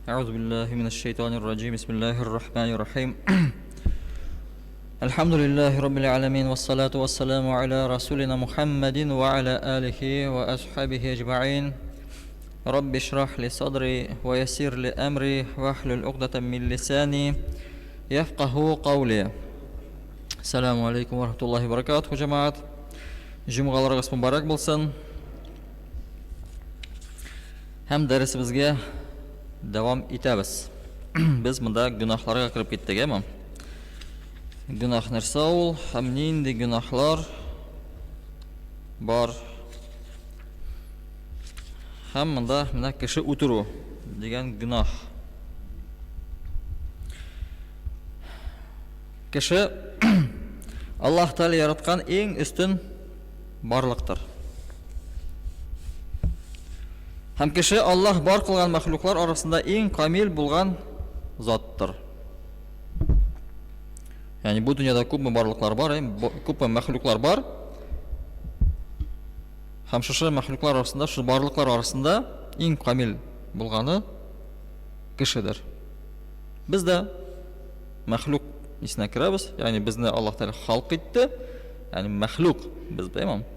أعوذ بالله من الشيطان الرجيم بسم الله الرحمن الرحيم الحمد لله رب العالمين والصلاة والسلام على رسولنا محمد وعلى آله وأصحابه أجمعين رب اشرح لي صدري ويسر لي أمري واحلل عقدة من لساني يفقه قولي السلام عليكم ورحمة الله وبركاته جماعة Җомгаларыгыз мөбарәк булсын. Һәм дәресебезгә дәвам итәбез. Без монда гөнаһларга кереп киттек, әйме? Гөнаһ нәрсә ул һәм нинди гөнаһлар бар? Һәм монда менә кеше үтерү дигән гөнаһ. Кеше Аллаһ Тәгалә яраткан иң өстен барлыктыр. Һәм кеше Аллаһ бар кылган мәхлуклар арасында иң камил булган заттыр. Ягъни бу дөньяда күпме барлыклар бар, күпме мәхлуклар бар. Һәм шушы мәхлуклар арасында, шушы барлыклар арасында иң камил булганы кешедер. Без дә мәхлук исенә керәбез, ягъни безне Аллаһ Тәгалә халк итте, ягъни мәхлук без тәмам.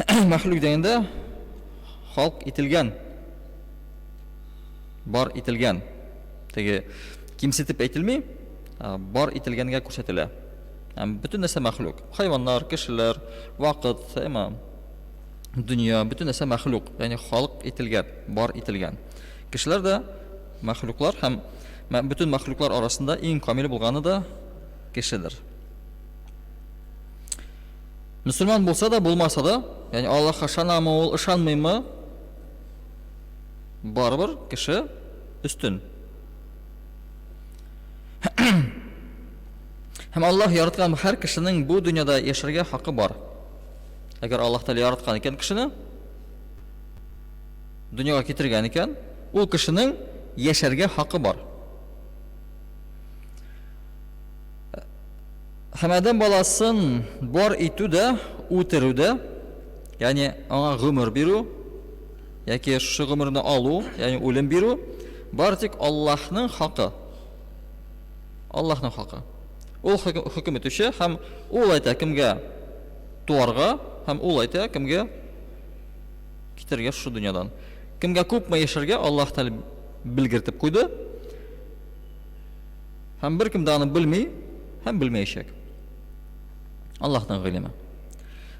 Мәхлук дигәндә халк ителгән, бар ителгән. Теге кимсетеп әйтелми, бар ителгәнгә күрсәтелә. Һәм бөтен нәрсә мәхлук. Хайваннар, кешеләр, вакыт, әмма дөнья, бөтен нәрсә мәхлук, ягъни халык ителгән, бар ителгән. Кешеләр дә мәхлуклар һәм бөтен мәхлуклар арасында иң камил булганы да кешедер. Мөселман булса да, булмаса да, ягъни Аллаһка ышанамы ул, ышанмыймы, барыбер кеше өстен. Һәм Аллаһ яраткан һәр кешенең бу дөньяда яшәргә хакы бар. Әгәр Аллаһ Тәгалә яраткан икән кешене, дөньяга китергән икән, ул кешенең яшәргә хакы бар. Һәм адәм баласын бар итү дә, үтерү дә, ягъни аңа гомер бирү яки шушы гомерне алу, ягъни үлем бирү, бары тик Аллаһның хакы. Аллаһның хакы. Ул хөкем итүче һәм ул әйтә кемгә туарга һәм ул әйтә кемгә китәргә шушы дөньядан. Кемгә күпме яшәргә Аллаһ Тәгалә белгертеп куйды. Һәм беркем дә аны белми һәм белмәячәк. Аллаһның гыйлеме.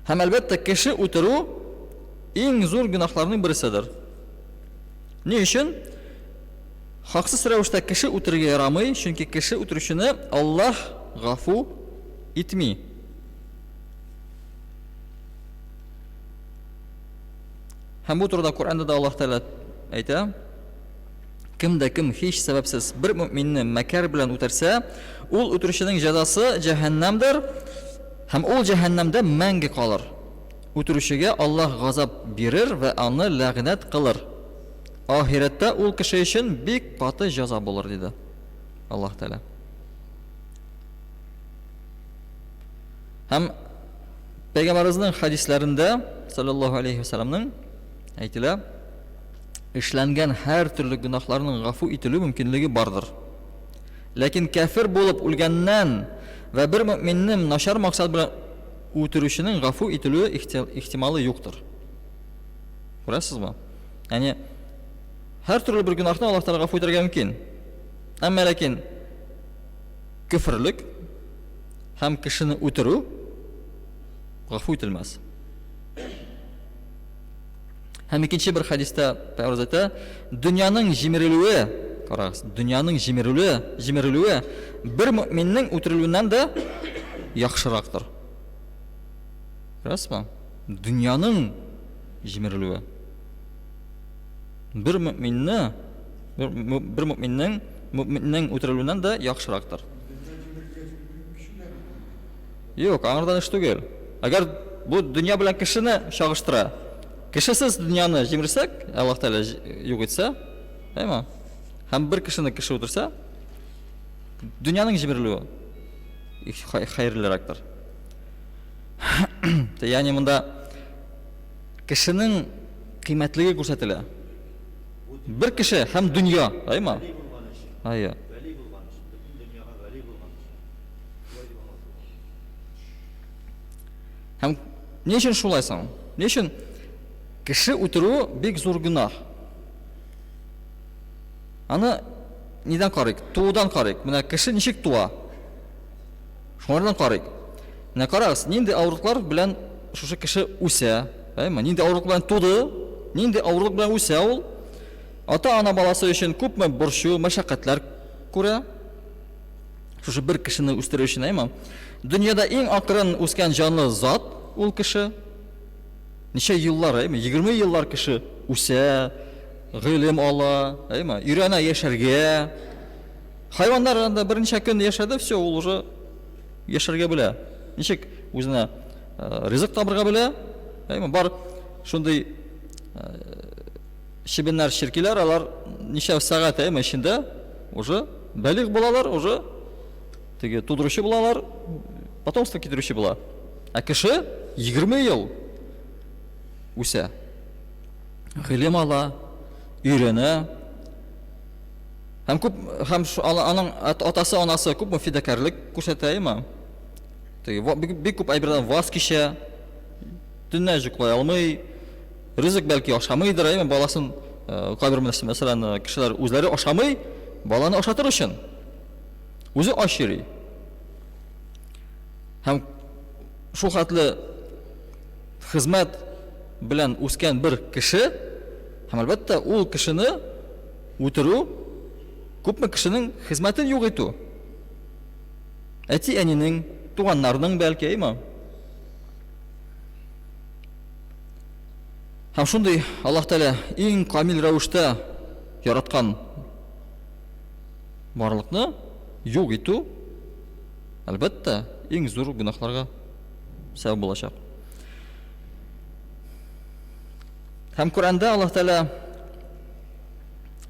Һәм әлбәттә кеше үтерү иң зур гөнаһларның берседер. Ни өчен? Хаксыз рәвештә кеше үтерергә ярамый, чөнки кеше үтерүчене Аллаһ гафу итми. Һәм бу турыда Коръәндә дә Аллаһ Тәгалә әйтә. Кем дә кем һич сәбәпсез бер мөминне мәкәр белән үтерсә, ул үтерүченең җәзасы җәһәннәмдер һәм ул җәһәннәмдә мәңге калыр. Үтерүчегә Аллаһ газап бирер вә аны ләгънәт кылыр. Ахирәттә ул кеше өчен бик каты җәза булыр, диде Аллаһ Тәгалә. Һәм Пәйгамбәребезнең хәдисләрендә, саллаллаһу алейхи ва сәлламның әйтелә, эшләнгән һәр төрле гөнаһларның гафу ителү мөмкинлеге бардыр. Ләкин кәфер булып үлгәннән вә бер мөэминне начар максат белән үтерүченең гафу ителүе ихтималы юктыр. Күрәсезме? Ягъни һәр төрле бер гөнаһны Аллаһ Тәгалә гафу итәргә мөмкин. Әмма ләкин көферлек һәм кешене үтерү гафу ителмәс. Һәм икенче бер хәдистә Пәйгамбәребез әйтә, дөньяның җимерелүе, карагыз, дөньяның җимерелүе, җимерелүе бер мөминнең үтерелүеннән дә яхшырактыр. Күрәсезме? Дөньяның җимерелүе. Бер мөминне, бер мөминнең, мөминнең үтерелүеннән дә яхшырактыр. Юк, аңардан эш түгел. Әгәр бу дөнья белән кешене чагыштыра, кешесез дөньяны җимерсәк, Аллаһ Тәгалә юк итсә, әйме? Һәм бер кешене кеше үтерсә, дөньяның җимерелүе хәерлерәктер. Ягъни монда кешенең кыйммәтлеге күрсәтелә. Бу. Бер кеше һәм дөнья, әйме? Әйе. Һәм ни өчен шулай соң? Ни өчен кеше үтерү бик зур гөнаһ? Аны нидән карыйк? Туудан карыйк. Менә кеше ничек туа? Шуңардан карыйк. Менә карагыз, нинди авырлыклар белән шушы кеше үсә, әйме? Нинди авырлык белән туды, нинди авырлык белән үсә ул? Ата-ана баласы өчен күпме борчу, мәшәкатьләр күрә. Шушы бер кешене үстерү өчен, әйме? Дөньяда иң акрын үскән җанлы зат ул кеше. Ничә еллар, әйме? 20 еллар кеше үсә, гыйлем ала, әйме? Өйрәнә яшәргә. Хайваннар анда берничә көн яшәде, все, ул уже яшәргә белә. Ничек үзенә э, ризык табырга белә. Әйме, бар шундый э, чебеннәр, чиркиләр, алар ничә сәгать әйме эчендә уже бәлигъ булалар, уже теге тудыручы булалар, потомство китерүче була. Ә кеше 20 ел үсә. Гыйлем ала, өйрәнә. Һәм күп һәм аның атасы, анасы күпме фидакярлек күрсәтә, әйме? Теге бик күп әйбердән ваз кичә, төнлә йоклый алмый, ризык бәлки ашамыйдыр, әйме, баласын э, кайбер мәсәлән, э, кешеләр үзләре ашамый, баланы ашатыр өчен. Үзе ач йөри. Һәм шул хәтле хезмәт белән үскән бер кеше, һәм әлбәттә, ул кешене үтерү, күпме кешенең хезмәтен юк итү. Әти-әнинең, туганнарның бәлки, әйме? Һәм шундый Аллаһ Тәгалә иң камил рәвештә яраткан барлыкны юк итү, әлбәттә, иң зур гөнаһларга сәбәп булачак. Һәм Коръәндә Аллаһ Тәгалә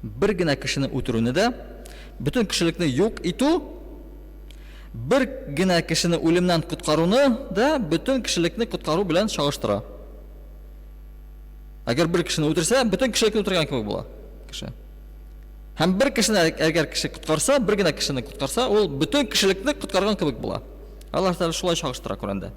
бер генә кешене үтерүне дә, бөтен кешелекне юк итү, бер генә кешене үлемнән коткаруны да бөтен кешелекне коткару белән чагыштыра. Әгәр бер кешене үтерсә, бөтен кешелекне үтергән кебек була кеше. Һәм бер кешене әгәр кеше коткарса, бер генә кешене коткарса, ул бөтен кешелекне коткарган кебек була. Аллаһ Тәгалә шулай чагыштыра Коръәндә.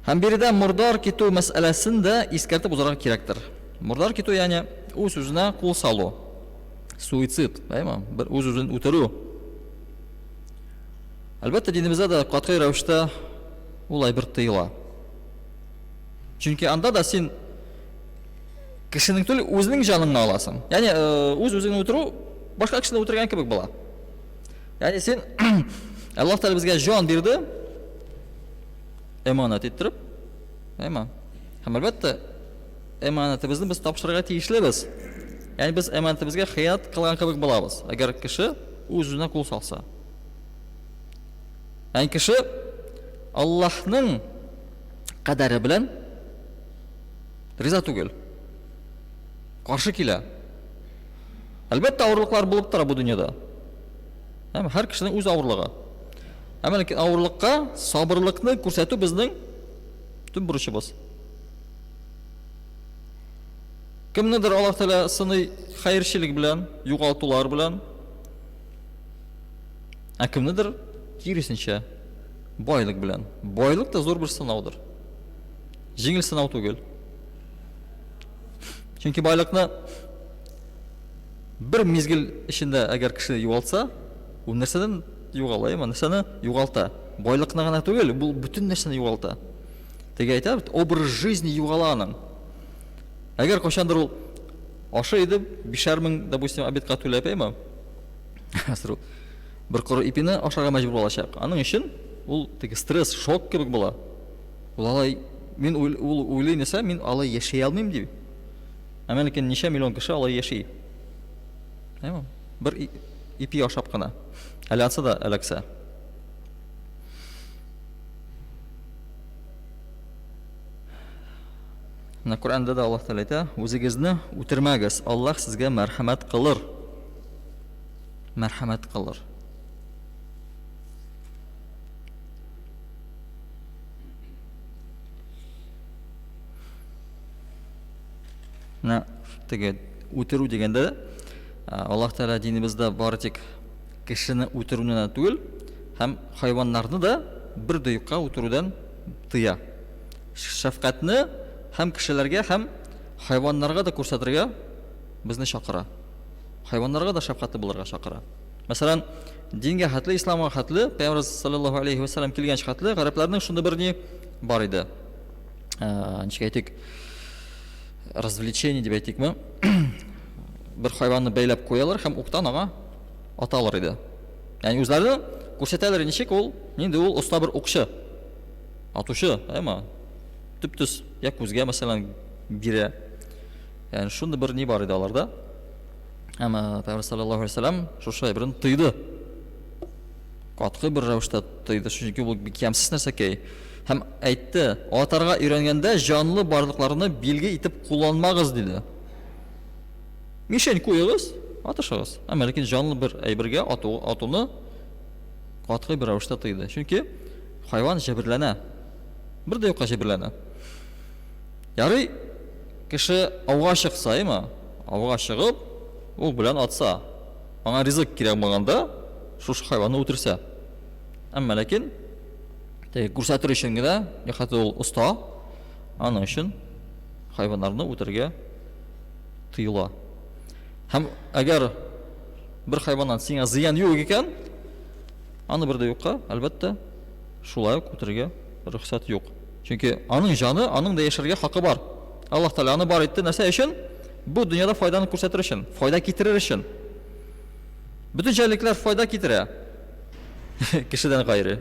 Һәм биредә мордар китү мәсьәләсен дә искәртеп узарга кирәктер. Мордар китү, ягъни үз-үзенә кул салу, суицид, әйме? Бер үз-үзен үтерү. Әлбәттә, динебездә дә катгый рәвештә ул әйбер тыела. Чөнки анда да син кешенең түгел, үзенең җаныңны аласың. Ягъни э, үз-үзеңне үтерү башка кешене үтергән кебек була. Ягъни син Аллаһ Тәгалә безгә җан бирде, эманат иттереп, әйме? Һәм әлбәттә, эманатыбызны без тапшырырга тиешлебез. Ягъни без эманатыбызга хыянәт кылган кебек булабыз, әгәр кеше үз-үзенә кул салса. Ягъни кеше Аллаһның кадәре белән риза түгел. Каршы килә. Әлбәттә, авырлыклар булып тора бу дөньяда. Һәм һәр кешенең үз авырлыгы. Әмма ләкин авырлыкка сабырлыкны күрсәтү безнең төп бурычыбыз. Кемнедер Аллаһ Тәгалә сыный хәерчелек белән, югалтулар белән, ә кемнедер киресенчә байлык белән. Байлык та зур бер сынаудыр. Җиңел сынау түгел. Чөнки байлыкны бер мизгел эчендә әгәр кеше югалтса, ул нәрсәдән югала, әйме? Нәрсәне югалта? Байлыкны гына түгел, бу бөтен нәрсәне югалта. Теге әйтә бит, образ жизни югала аның. Әгәр кайчандыр ул ашый иде, 5000, допустим, обедка түләп, әйме? Хәзер ул бер коры ипине ашарга мәҗбүр булачак. Аның өчен ул теге стресс, шок кебек була. Ул алай мин ул уйлый нәрсә, мин алай яши алмыйм дип. Ә ләкин ничә миллион кеше алай яши. Әйме? Бер ипи ашап кына. Әле ансы да эләксә. Менә Коръәндә дә Аллаһ Тәгалә әйтә, үзегезне үтермәгез, Аллаһ сезгә мәрхәмәт кылыр. Мәрхәмәт кылыр. Менә теге үтерү дигәндә дә Аллаһ Тәгалә динебездә бары тик кешене үтерүне генә түгел, һәм хайваннарны да бер дә юкка үтерүдән тыя. Шәфкатьне һәм кешеләргә, һәм хайваннарга да күрсәтергә безне чакыра. Хайваннарга да шәфкатьле булырга чакыра. Мәсәлән, дингә хәтле, исламга хәтле, Пәйгамбәр саллаллаһу алейхи ва саллям килгәнче хәтле гарәпләрнең шундый бер ни бар иде. Ничек әйтик, развлечение дип әйтикме? Бер хайванны бәйләп куялар һәм уктан аңа аталар иде. Ягъни үзләре күрсәтәләр ничек ул, нинди ул оста бер укчы. Атучы, әмма төп-төс я күзгә мәсәлән бирә. Ягъни шундый бер ни бар иде аларда. Әмма Пәйгамбәр саллаллаһу алейһи вәсәлләм шушы әйберне тыйды. Катгый бер рәвештә тыйды, чөнки ул бик ямьсез нәрсәкәй. Һәм әйтте, атарга өйрәнгәндә җанлы барлыкларны билге итеп кулланмагыз, диде. Мишень куегыз, атышыгыз. Әмма ләкин җанлы бер әйбергә ату, атуны катгый бер рәвештә тыйды. Чөнки хайван җәберләнә. Бер дә юкка җәберләнә. Ярый, кеше ауга чыкса, әйме? Ауга чыгып, ук белән атса, аңа ризык кирәк булганда, шушы хайванны үтерсә. Әмма ләкин теге күрсәтер өчен генә, ниһаять ул оста, аның өчен хайваннарны үтерергә тыела. Һәм әгәр бер хайваннан сиңа зыян юк икән, аны бер дә юкка, әлбәттә, шулай ук үтерергә рөхсәт юк. Чөнки аның җаны, аның да яшәргә хакы бар. Аллаһ Тәгалә аны бар итте нәрсә өчен? Бу дөньяда файданы күрсәтер өчен, файда китерер өчен. Бөтен җәнлекләр файда китерә. Кешедән гайре.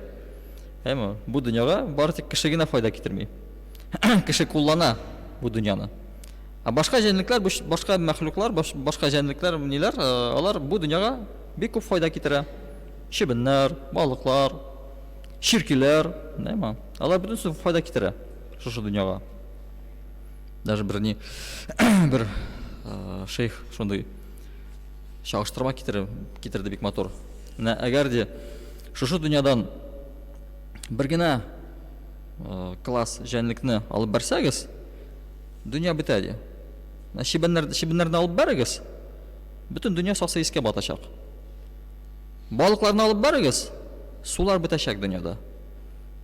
Әмма бу дөньяга бары тик кеше генә файда китерми. Кеше куллана бу дөньяны. Ә башка җәнлекләр, башка мәхлуклар, башка җәнлекләр ниләр, э, алар бу дөньяга бик күп файда китерә. Чебеннәр, балыклар, Чиркиләр, нәма. Алар бөтенесе файда китерә шушы дөньяга. Даже бер ни бер э, шейх шундый чагыштырма китерде, китерде бик матур. Менә әгәр дә шушы дөньядан бер генә э, класс җәнлекне алып бәрсәгез, дөнья бетә ди. Менә чебеннәр, чебеннәрне алып бәрегез, бөтен дөнья сасы искә батачак. Балыкларны алып барыгыз, сулар бетәчәк дөньяда.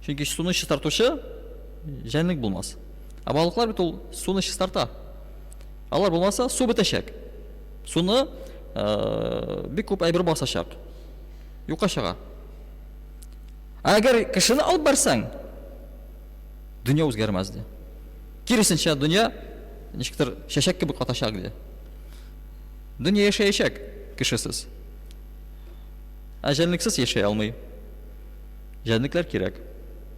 Чөнки суны чистартучы җәнлек булмас. Ә балыклар бит ул суны чистарта. Алар булмаса, су бетәчәк. Суны э, бик күп әйбер басачак. Юкка чыга. Ә әгәр кешене алып барсаң, дөнья үзгәрмәс ди. Киресенчә, дөнья ничектер чәчәк кебек атачак ди. Дөнья яшәячәк кешесез. Ә җәнлексез яшәй алмый. Җәнлекләр кирәк.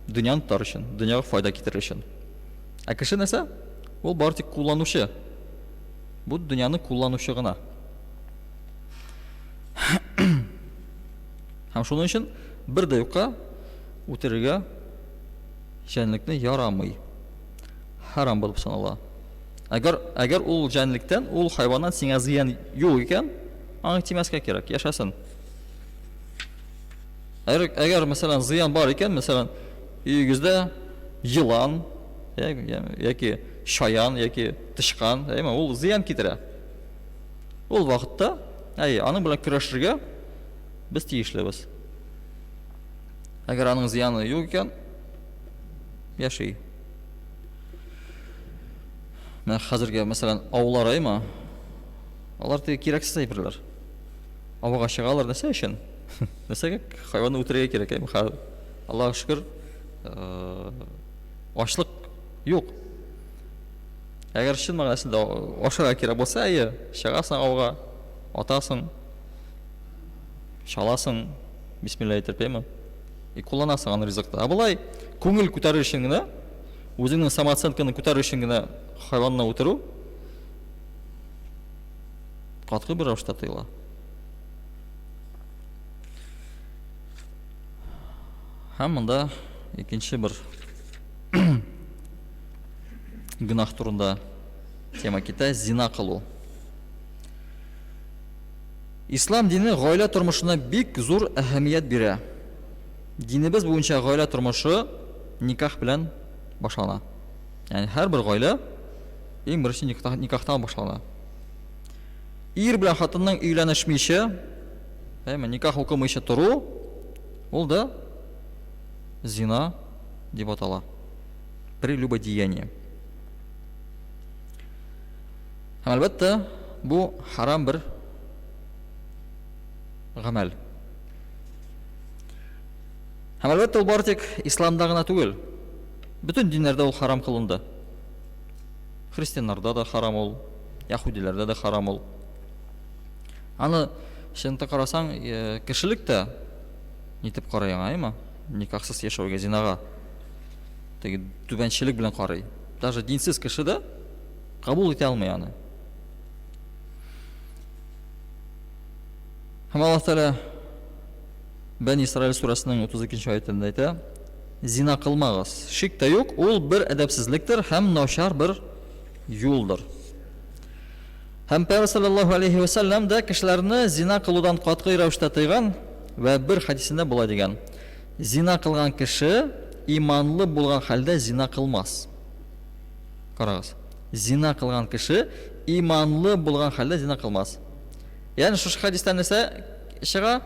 Дөньяны тотар өчен, дөньяга файда китерер өчен. Ә кеше нәрсә? Ул бары тик кулланучы. Бу дөньяны кулланучы гына. Һәм шуның өчен бер дә юкка үтерергә җәнлекне ярамый. Харам булып санала. Әгәр, әгәр ул җәнлектән, ул хайваннан сиңа зыян юк икән, аңа тимәскә кирәк, яшәсен. Әгәр, әгәр мәсәлән, зыян бар икән, мәсәлән, өегездә елан, яки чаян, яки тычкан, әйме, ул зыян китерә. Ул вакытта, әй, аның белән көрәшергә без тиешлебез. Әгәр аның зыяны юк икән, яши. Менә хәзерге, мәсәлән, аулар аймы? Алар теге кирәксез әйберләр. Ауга чыгалар нәрсә өчен? Нәрсәгә хайванны үтерергә кирәк, әйме? Хәзер Аллаһка шөкер, э, ачлык юк. Әгәр чын мәгънәсендә ашарга кирәк булса, әйе, чыгасың ауга, атасың, чаласың, бисмилла әйтеп, әйме? И кулланасың аны ризыкта. Ә болай күңел күтәрер өчен генә Үзеңнең самооценканы күтәрү өчен генә хайванны үтерү катгый бер рәвештә тыела. Һәм монда икенче бер гөнаһ турында тема китә, зина кылу. Ислам дине гаилә тормышына бик зур әһәмият бирә. Динебез буенча гаилә тормышы никах белән башлана. Ягъни һәрбер гаилә Иң беренче никахтан башлана. Ир белән хатынның өйләнешмичә, әйме, никах укымыйча тору, ул да зина дип атала. Прелюбодеяние. Һәм әлбәттә, бу харам бер гамәл. Һәм әлбәттә, ул бары тик исламда гына түгел. Бөтен диннәрдә ул харам кылынды. Христианнарда да харам ул, яһүдиләрдә дә харам ул. Аны чынлыкта карасаң, э, кешелек тә нитеп карый аңа, әйме? Никахсыз яшәүгә, зинага. Теге түбәнчелек белән карый. Даже динсез кеше дә кабул итә алмый аны. Һәм Аллаһ Тәгалә Бәни Исраил сүрәсенең 32 нче аятендә әйтә, Зина кылмагыз. Шик тә юк, ул бер әдәпсезлектер һәм начар бер юлдыр. Һәм Пәйгамбәр саллаллаһу алейхи ва сәлләм дә кешеләрне зина кылудан катгый рәвештә тыйган вә бер хәдисендә болай дигән: Зина кылган кеше иманлы булган хәлдә зина кылмас. Карагыз. Зина кылган кеше иманлы булган хәлдә зина кылмас. Ягъни шушы хәдистән нәрсә чыга?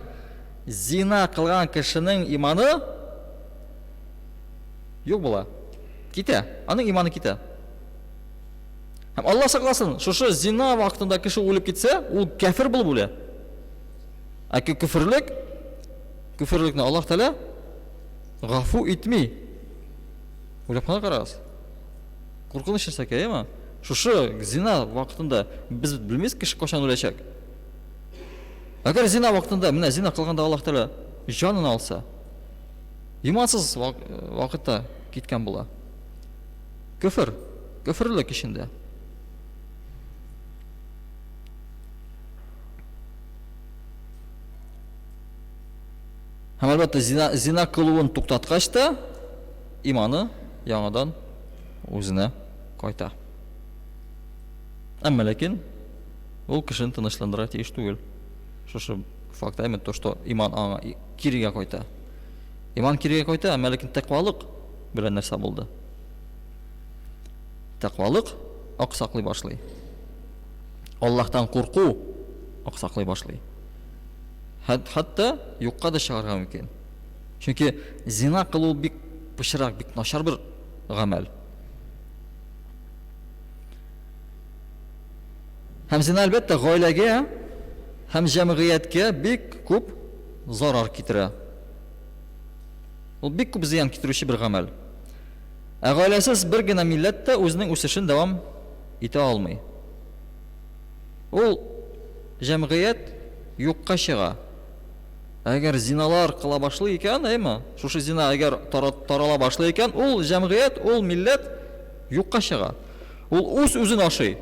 Зина кылган кешенең иманы юк була. Китә. Аның иманы китә. Һәм Алла сакласын, шушы зина вакытында кеше үлеп китсә, ул кәфер булып үлә. Ә көферлек, көферлекне Аллаһ Тәгалә гафу итми. Уйлап кына карагыз. Куркыныч нәрсә, әйеме? Шушы зина вакытында без белмибез кеше кайчан үләчәк. Әгәр зина вакытында, менә зина кылганда Аллаһ Тәгалә җанын алса, имансыз вакытта киткән була. Көфер, көферлек эчендә. Һәм әлбәттә зина, зина кылуын туктаткач та иманы яңадан үзенә кайта. Әмма ләкин ул кешене тынычландырырга тиеш түгел. Шушы факт, әмма то, что иман аңа кирегә кайта. Иман кирегә кайта, әмма ләкин тәкъвалык белән нәрсә булды? Тәкъвалык аксаклый башлый. Аллаһтан курку аксаклый башлый. Хәтта юкка да чыгарга мөмкин. Чөнки зина кылу бик пычрак, бик начар бер гамәл. Һәм зина әлбәттә гаиләгә һәм җәмгыятькә бик күп зарар китерә. Ул бик күп зыян китерүче бер гамәл. Ә гаиләсез бер генә милләт тә үзенең үсешен дәвам итә алмый. Ул җәмгыять юкка чыга. Әгәр зиналар кыла башлый икән, әйме, шушы зина әгәр тарала башлый икән, ул җәмгыять, ул милләт юкка чыга. Ул үз-үзен ашый.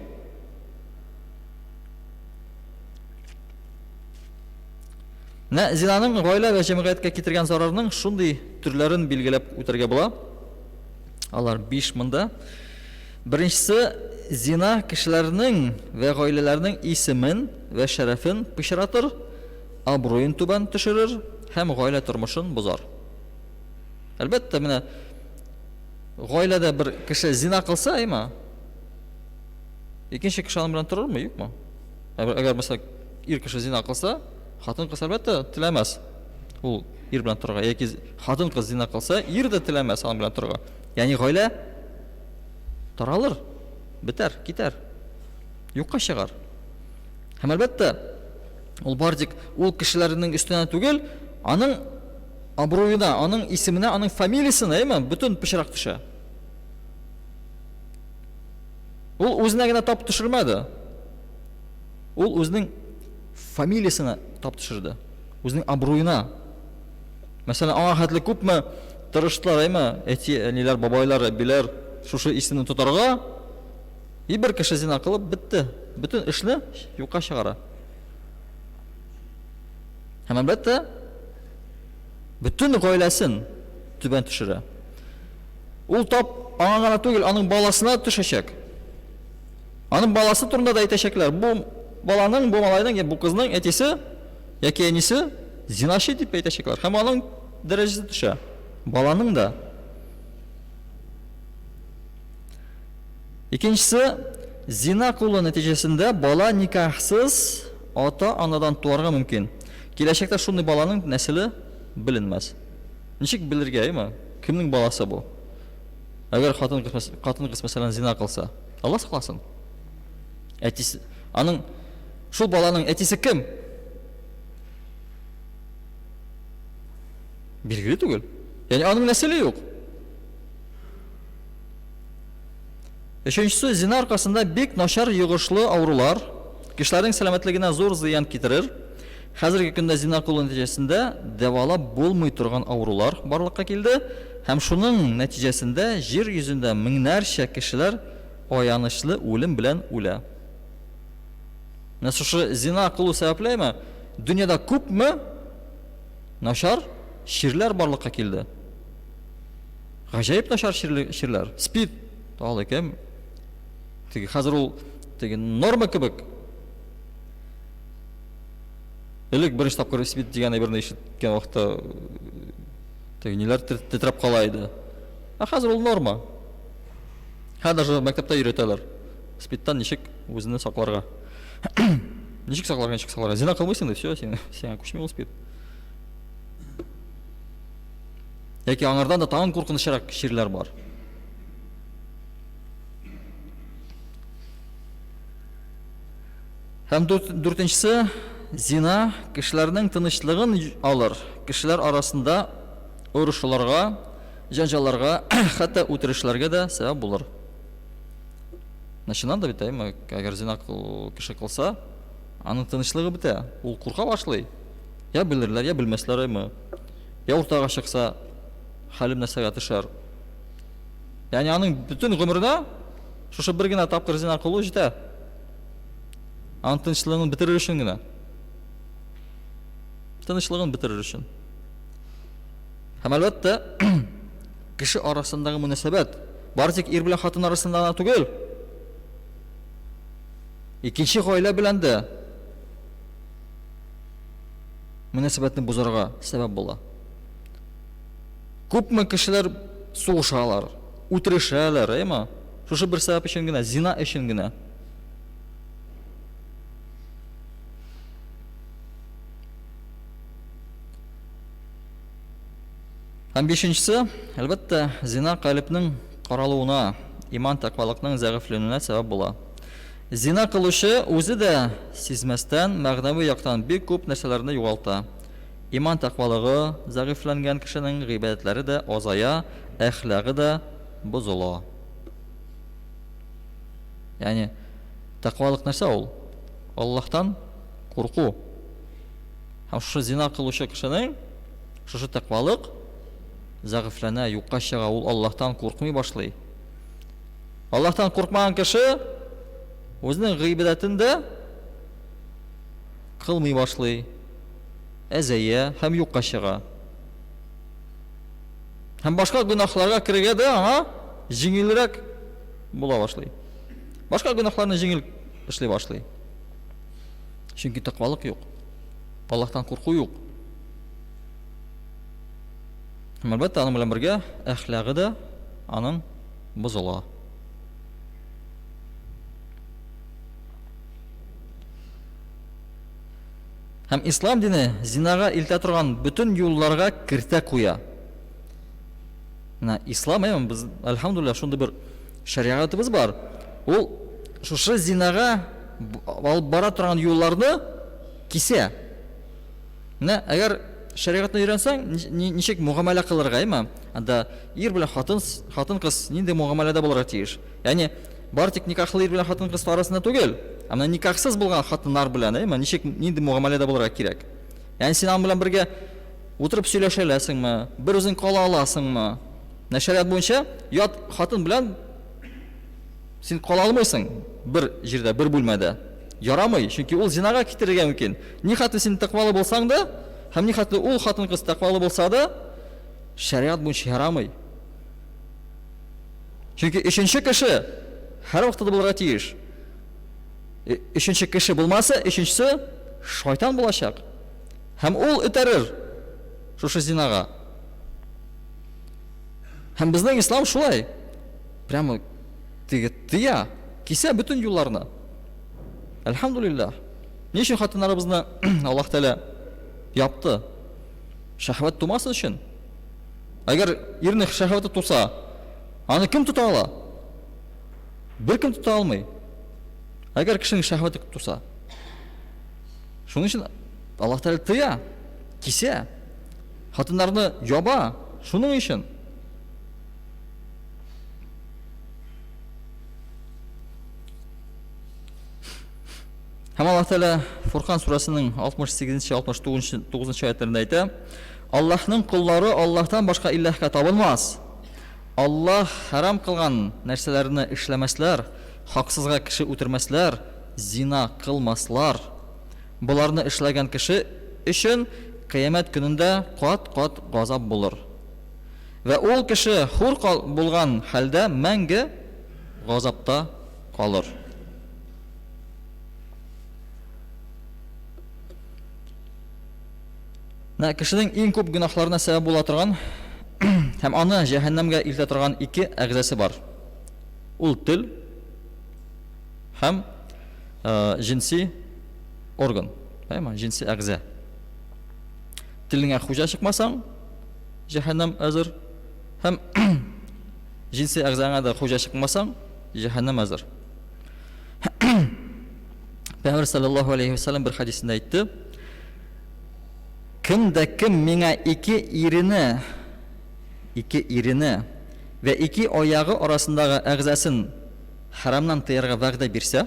Менә зинаның гаилә вә җәмгыятькә китергән зарарның шундый төрләрен билгеләп үтәргә була. Алар 5 монда. Беренчесе, зина кешеләрнең вә гаиләләрнең исемен вә шәрәфен пычратыр, абруен түбән төшерер һәм гаилә тормышын бозар. Әлбәттә, менә гаиләдә бер кеше зина кылса, әйме? Икенче кеше аның белән торырмы, юкмы? Әгәр, мәсәлән, ир кеше зина кылса, хатын-кыз әлбәттә теләмәс ул ир белән торырга. Яки хатын-кыз зина кылса, ир дә теләмәс аның белән торырга. Ягъни гаилә таралыр, бетәр, китәр. Юкка чыгар. Һәм әлбәттә, ул бар тик ул кешеләрнең өстенә түгел, аның абруена, аның исеменә, аның фамилиясенә, әйме, бөтен пычрак төшә. Ул үзенә генә тап төшермәде. Ул үзенең фамилиясенә тап төшерде. Үзенең абруена. Мәсәлән, аңа хәтле күпме тырыштылар, әйме, әти, әниләр, бабайлар, әбиләр шушы исемне тотарга. И бер кеше зина кылып бетте. Бөтен эшне юкка чыгара. Һәм әлбәттә, бөтен гаиләсен түбән төшерә. Ул тап аңа гына түгел, аның баласына төшәчәк. Аның баласы турында да әйтәчәкләр. Бу баланың, бу малайның, я бу кызның әтисе яки әнисе зиначы дип әйтәчәкләр. Һәм аның дәрәҗәсе төшә. Баланың да. Икенчесе, зина кылу нәтиҗәсендә бала никахсыз ата-анадан туарга мөмкин. Киләчәктә шундый баланың нәселе беленмәс. Ничек белергә, әйме? Кемнең баласы бу? Әгәр хатын-кыз хатын-кыз мәсәлән зина кылса, Алла сакласын. Әтисе, аның шул баланың әтисе кем? Билгеле түгел. Ягъни аның нәселе юк. Өченчесе, зина аркасында бик начар йогышлы авырулар кешеләрнең сәламәтлегенә зур зыян китерер. Хәзерге көндә зина кылу нәтиҗәсендә дәвалап булмый торган авырулар барлыкка килде һәм шуның нәтиҗәсендә җир йөзендә меңнәрчә кешеләр аянычлы үлем белән үлә. Менә шушы зина кылу сәбәплеме дөньяда күпме начар чирләр барлыкка килде. Гаҗәеп начар чирләр. Спид, тагы кем? Теге хәзер ул теге норма кебек. Элек беренче тапкыр спид дигән әйберне ишеткән вакытта теге ниләр тетрәп кала иде. Ә хәзер ул норма. Хәзер даже мәктәптә өйрәтәләр. Спидтан ничек үзеңне сакларга. Ничек сакларга, ничек сакларга. Зина кылмыйсың да, все, син, сиңа күчми ул спид. Яки аңардан да тагын куркынычрак чирләр бар. Һәм дүртенчесе, зина кешеләрнең тынычлыгын алыр, кешеләр арасында орышуларга, җәнҗалларга, хәтта үтерешләргә дә сәбәп булыр. Менә чыннан да бит, әйме, әгәр зина кеше кылса, аның тынычлыгы бетә, ул курка башлый. Я белерләр, я белмәсләр, әйме. Я уртага чыкса, хәлем нәрсәгә төшәр? Ягъни аның бөтен гомеренә шушы бер генә тапкыр зина кылу җитә. Аның тынычлыгын бетерер өчен генә. Тынычлыгын бетерер өчен. Һәм әлбәттә, кеше арасындагы мөнәсәбәт бары тик ир белән хатын арасында гына түгел. Икенче гаилә белән дә мөнәсәбәтне бозарга сәбәп була. Күпме кешеләр сугышалар, үтерешәләр, әйме? Шушы бер сәбәп өчен генә, зина өчен генә. Һәм бишенчесе, әлбәттә, зина калебнең каралуына, иман тәкъвалыкның зәгыйфьләнүенә сәбәп була. Зина кылучы үзе дә сизмәстән мәгънәви яктан бик күп нәрсәләрне югалта. Иман тәкъвалыгы зәгыйфьләнгән кешенең гыйбадәтләре дә азая, әхлагы да бозыла. Ягъни, тәкъвалык нәрсә ул? Аллаһтан курку. Һәм шушы зина кылучы кешенең шушы тәкъвалык зәгыйфьләнә, юкка чыга, ул Аллаһтан куркмый башлый. Аллаһтан куркмаган кеше үзенең гыйбадәтен дә кылмый башлый, әзәя һәм юкка чыга. Һәм башка гөнаһларга керергә дә аңа җиңелрәк була башлый. Башка гөнаһларны җиңел эшли башлый. Чөнки тәкъвалык юк. Аллаһтан курку юк. Һәм әлбәттә, аның белән бергә әхлагы да аның бозыла. Һәм ислам дине зинага илтә торган бөтен юлларга кертә куя. Менә ислам, әйме, без әлхәмдулилла шундый бер шәригатыбыз бар. Ул шушы зинага алып бара торган юлларны кисә. Менә әгәр шәригатьне өйрәнсәң, ничек мөгамәлә кылырга, әйме? Анда ир белән хатын, хатын-кыз нинди мөгамәләдә булырга тиеш? Ягъни бары тик никахлы ир белән хатын-кыз арасында түгел, ә менә никахсыз булган хатыннар белән, әйме, ничек нинди мөгамәләдә булырга кирәк? Ягъни син аның белән бергә утырып сөйләшә аласыңмы? Бер үзең кала аласыңмы? Менә шәригать буенча ят хатын белән Син кала алмыйсың бер җирдә, бер бүлмәдә. Ярамый, чөнки ул зинага китерергә мөмкин. Ни хәтле син тәкъвалы булсаң да, һәм ни хәтле ул хатын-кыз тәкъвалы булса да, шәригать буенча ярамый. Чөнки өченче кеше һәрвакытта да булырга тиеш. Өченче кеше булмаса, өченчесе шайтан булачак. Һәм ул этәрер шушы зинага. Һәм безнең ислам шулай. Прямо теге тыя, Кисә бөтен юлларны. Әлхәмдулиллаһ. Ни өчен хатыннарыбызны Аллаһ Тәгалә япты? Шәһвәт тумасын өчен. Әгәр ирнең шәһвәте туса, аны кем тота ала? Беркем тота алмый. Әгәр кешенең шәһвәте туса. Шуның өчен Аллаһ Тәгалә тыя, кисә. Хатыннарны яба, шуның өчен. Һәм Аллаһ Тәгалә Фуркан сүрәсенең 68-69 аятларында әйтә: Аллаһның коллары Аллаһтан башка илаһка табынмас. Аллаһ хәрам кылган нәрсәләрне эшләмәсләр, хаксызга кеше үтермәсләр, зина кылмаслар. Боларны эшләгән кеше өчен кыямәт көнендә кат-кат газап булыр. Вә ул кеше хур булган хәлдә мәңге газапта калыр. Менә кешенең иң күп гөнаһларына сәбәп була торган һәм аны җәһәннәмгә илтә торган ике әгъзасы бар. Ул тел һәм җенси орган, әйме, җенси әгъза. Телеңә хуҗа чыкмасаң, җәһәннәм әзер. Һәм җенси әгъзаңа да хуҗа чыкмасаң, җәһәннәм әзер. Пәйгамбәр саллаллаһу алейхи вәсәлләм бер хәдисендә әйтте: Кем дә кем миңа ике ирене, ике ирене вә ике аягы арасындагы әгъзасын хәрамнан тыярга вәгъдә бирсә,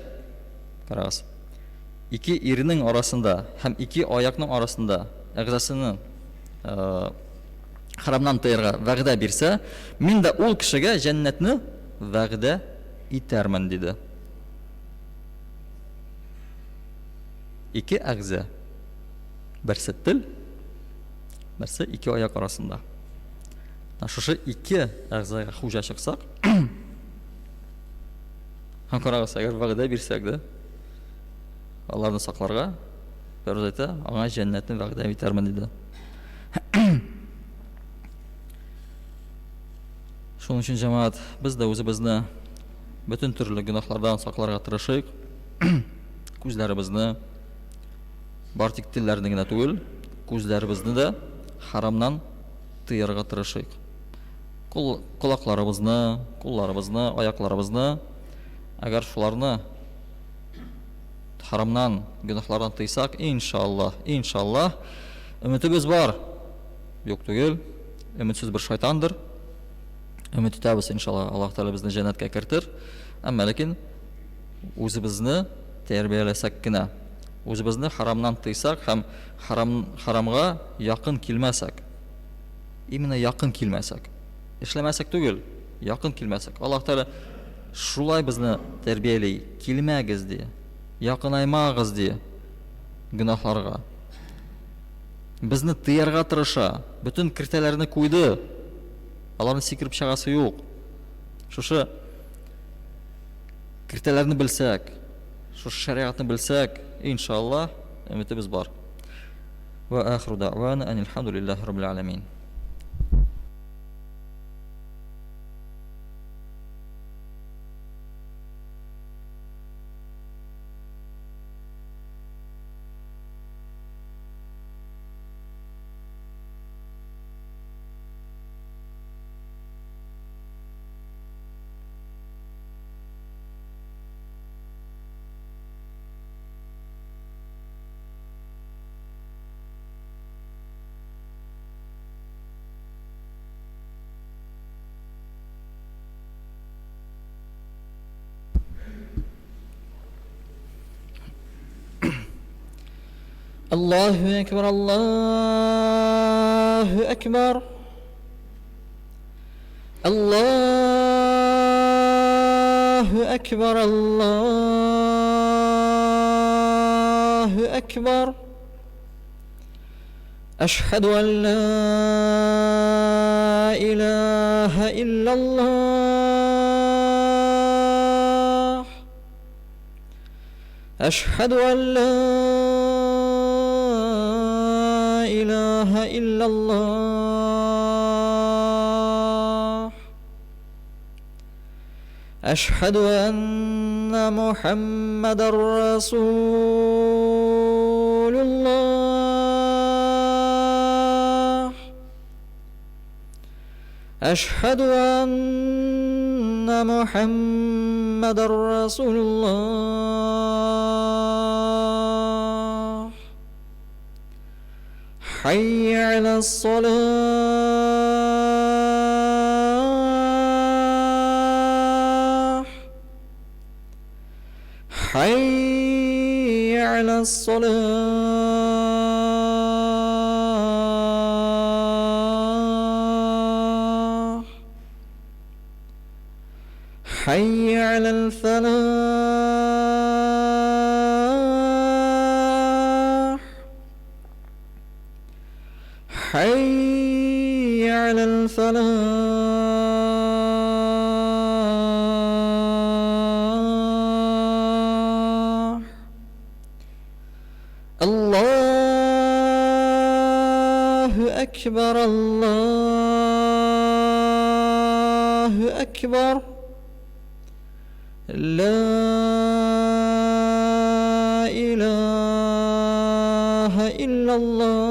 карагыз, ике иренең арасында һәм ике аякның арасында әгъзасыны хәрамнан тыярга вәгъдә бирсә, мин дә ул кешегә җәннәтне вәгъдә итәрмен, диде. Ике әгъза. Берсе тел, берсе ике аяк арасында. Шушы ике әгъзага хуҗа чыксак, һәм карагыз, әгәр вәгъдә бирсәк дә, аларны сакларга, Пәйгамбер әйтә, аңа җәннәтне вәгъдә итәрмен, диде. Шуның өчен, җәмәгать, без дә үзебезне бөтен төрле гөнаһлардан сакларга тырышыйк. Күзләребезне, бар тик телләрне генә түгел, күзләребезне дә харамнан тыярга тырышыйк. Кул, колакларыбызны, кулларыбызны, аякларыбызны, әгәр шуларны харамнан, гөнаһлардан тыйсак, иншаллаһ, иншаллаһ, өметебез бар. Юк түгел, өметсез бер шайтандыр. Өмет итәбез, иншаллаһ, Аллаһ Тәгалә безне җәннәткә кертер. Әмма ләкин үзебезне тәрбияләсәк кенә, үзебезне харамнан тыйсак һәм харам, харамга якын килмәсәк, именно якын килмәсәк, эшләмәсәк түгел, якын килмәсәк. Аллаһ Тәгалә шулай безне тәрбияли, килмәгез ди, якынаймагыз ди гөнаһларга. Безне тыярга тырыша, бөтен киртәләрне куйды. Аларны сикереп чыгасы юк. Шушы киртәләрне белсәк, шушы шәригатьне белсәк, иншаллаһ, өметебез бар. Ва ахиру дәгъвана анилхамдулиллаһи раббил аламин. Аллаһу әкбәр, Аллаһу әкбәр. Аллаһу әкбәр, Аллаһу әкбәр. Әшһәду ан ла илаһа иллаллаһ. Әшһәду ан ла илаһа иллаллаһ. Әшһәдү әннә Мухәммәдәр Расулуллаһ. Әшһәдү әннә Мухәммәдәр Расулуллаһ. Хәйя галәс-салаһ. Хәйя галәс-салаһ. Хәйя галәл-фәлах. Хәйя галәл-фәлах. Аллаһу әкбәр, Аллаһу әкбәр. Ла илаһа иллаллаһ.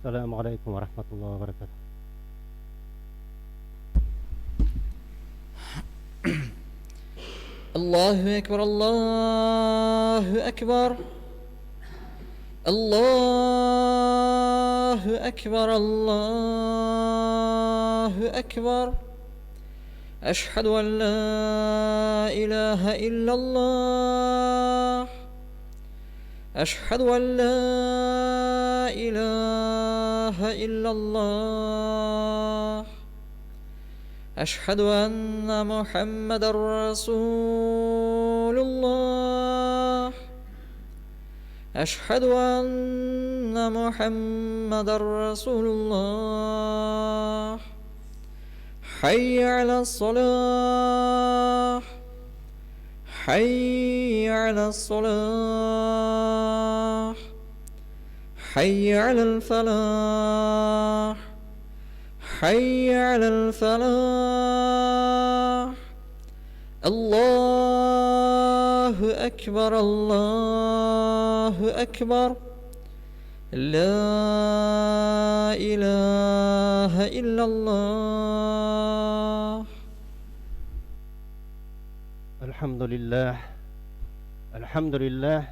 Ассаламу алейкум ва рахматуллахи ва баракатух. Аллаху акбар, Аллаху акбар. Аллаху акбар, Аллаху акбар. Әшһәду ан ла илаһа иллаллах. Әшһәду ан ла илаһа иллаллах. Әшһәду анна Мухаммадар Расулуллах. Әшһәду анна Мухаммадар Расулуллах. Хәйя аля салах. Хәйя аля салах. Хәйя аля фалах. Хәйя аля фалах. Аллаху акбар, Аллаху акбар. Ла илаһа иллаллах. الحمد لله الحمد لله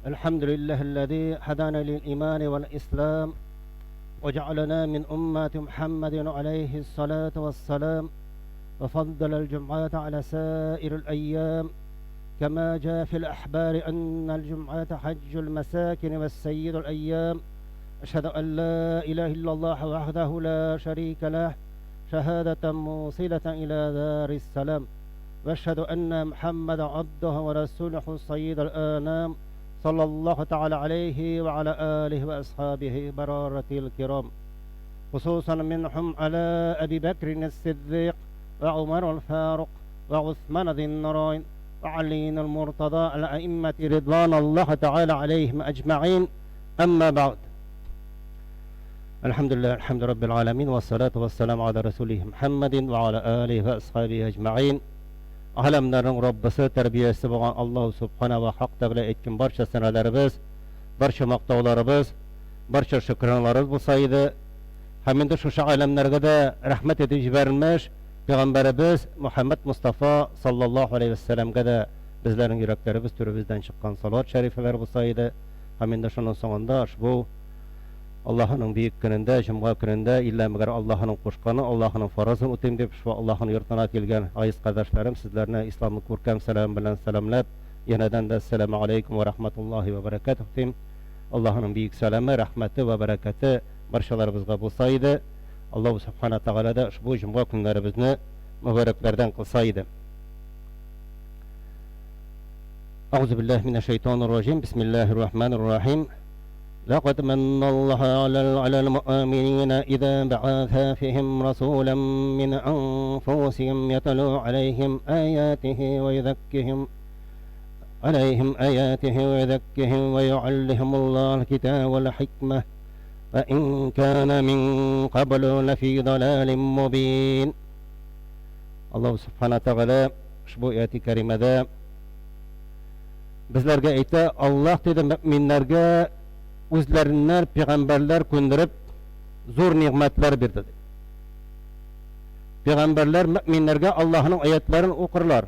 الحمد لله الذي هدانا للإيمان والإسلام وجعلنا من أمة محمد عليه الصلاة والسلام وفضل الجمعة على سائر الأيام كما جاء في الأحبار أن الجمعة حج المساكن والسيد الأيام أشهد أن لا إله إلا الله وحده لا شريك له شهادة موصلة إلى دار السلام وأشهد أن محمد عبده ورسوله سيد الآنام صلى الله تعالى عليه وعلى آله وأصحابه برارة الكرام خصوصا منهم على أبي بكر الصديق وعمر الفاروق وعثمان ذي النورين وعلي المرتضى الأئمة رضوان الله تعالى عليهم أجمعين أما بعد الحمد لله الحمد رب العالمين والصلاة والسلام على رسوله محمد وعلى آله وأصحابه أجمعين Alemlerin Rabbisi, terbiyesi bo'lgan Alloh subhanahu va haq taolo aytgan barcha sanalarimiz, barcha maqtovlarimiz, barcha shukronlarimiz bo'lsa edi. Һәм инде шушы alemlarga da rahmat etib jibarilmish payg'ambarimiz Muhammad Mustafa sallallohu alayhi vasallamga da bizlarning yuraklarimiz turimizdan chiqqan salovat shariflar bo'lsa edi. Һәм инде шуның соңында ushbu Аллаһының бөек көнендә, җомга көнендә иллә мәгәр Аллаһының кушканы, Аллаһының фарызын үтим дип, шул Аллаһының йортына килгән газиз кардәшләрем, сезләрне исламның күркәм сәламе белән сәламләп, янәдән дә әссәламу алейкум ва рахматуллаһи ва баракатуһ дим. Аллаһының бөек сәламе, рәхмәте ва бәрәкәте барчаларыбызга булса иде. Аллаһу субхана тәгалә дә ошбу җомга көннәребезне мөбарәкләрдән кылса иде. Әгъузу биллаһи минәш шайтанир раҗим. Бисмиллаһир рахманир рахим. لقد من الله على المؤمنين إذا بعث فيهم رسولا من أنفسهم يتلو عليهم آياته ويذكهم عليهم آياته ويذكهم ويعلمهم الله الكتاب والحكمة وإن كان من قبل لفي ضلال مبين الله سبحانه وتعالى ushbu oyati karimada bizlarga aytdi Alloh dedi mo'minlarga o'zlaridan payg'ambarlar ko'ndirib zo'r ne'matlar berdi dedi. Payg'ambarlar mo'minlarga Allohning oyatlarini o'qirlar.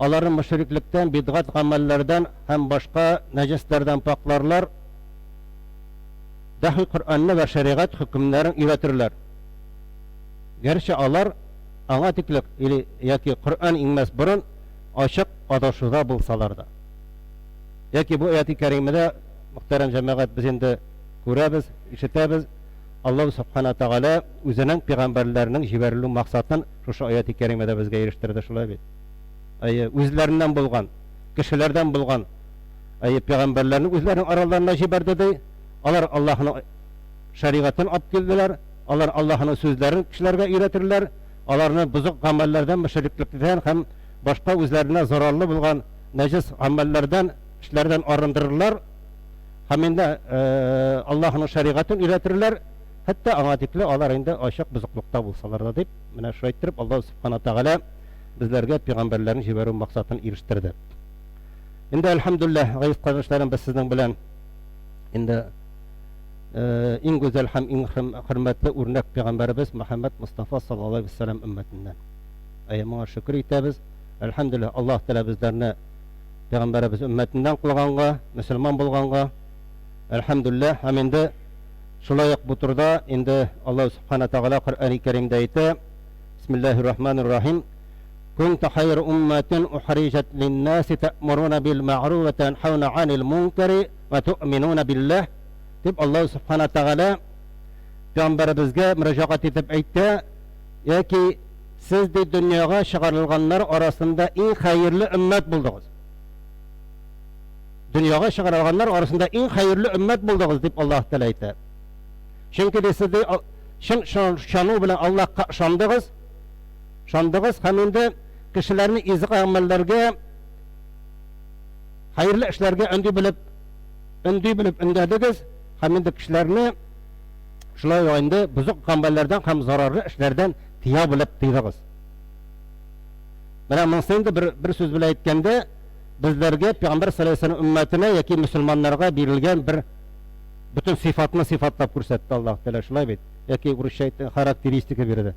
Ularni mushriklikdan, bid'at amallardan ham boshqa najislardan poklarlar. Dahi Qur'onni va shariat hukmlarini uyratirlar. Garchi ular аңа тиклек или яки Коръән иңмәс борын ачык адашуда булсалар да. Яки бу аяти кәримәдә мөхтәрәм җәмәгать без инде күрәбез, ишетәбез. Аллаһ субхана тәгалә үзенең пәйгамбәрләренең җибәрелү максатын шушы аяти кәримәдә безгә ирештерде шулай бит. Әйе, үзләреннән булган, кешеләрдән булган әйе пәйгамбәрләрне үзләренең араларына җибәрде ди. Алар Аллаһның шәригатен алып килделәр. Алар Аллаһның сүзләрен кешеләргә өйрәтерләр, аларны бозык гамәлләрдән, мөшриклектән һәм башка үзләренә зарарлы булган нәҗес гамәлләрдән, эшләрдән арындырырлар һәм инде Аллаһның шәригатен өйрәтерләр, хәтта аңа тикле алар инде ачык бозыклыкта булсалар да дип, менә шулай иттереп Аллаһ субхана тәгалә безләргә пәйгамбәрләрен җибәрү максатын ирештерде. Инде әлхәмдүлилләһ, газиз кардәшләрем, без сезнең белән инде иң гүзәл һәм иң хөрмәтле үрнәк пәйгамбәребез Мөхәммәд Мостафа саллаллаһу алейһи вәсәлләм өммәтеннән. Әйе, моңа шөкер итәбез. Әлхәмдүлилләһ, Аллаһ Тәгалә безләрне пәйгамбәребез өммәтеннән кылганга, мөселман булганга. Әлхәмдүлилләһ, һәм инде шулай ук бу турыда инде Аллаһ Субхана Тәгалә Коръәни Кәримдә әйтә, Бисмиллаһир Рахманир Рахим, Кунту хайр умматин ухриҗат линнаси тәэмуруна бил мәгъруф ва тәнхауна анил мункари ва туъминуна биллаһ дип Аллаһ Субхана Тәгалә пәйгамбәребезгә мөрәҗәгать итеп әйтә, яки сез ди дөньяга чыгарылганнар арасында иң хәерле өммәт булдыгыз. Дөньяга чыгарылганнар арасында иң хәерле өммәт булдыгыз дип Аллаһ Тәгалә әйтә. Чөнки ди сез ди чын ышану белән Аллаһка ышандыгыз, ышандыгыз һәм инде кешеләрне изге гамәлләргә, хәерле эшләргә өнди белеп, өнди белеп өндәдегез һәм инде кешеләрне шулай ук инде бозык гамәлләрдән һәм зарарлы эшләрдән тыя белеп тыйдыгыз. Менә монысы инде бер, бер сүз белән әйткәндә, безләргә Пәйгамбәр саллаллаһу алейһи вәсәлләм өммәтенә яки мөселманнарга бирелгән бер бөтен сыйфатны сыйфатлап күрсәтте Аллаһ Тәгалә, шулай бит? Яки урысча әйткән характеристика бирде.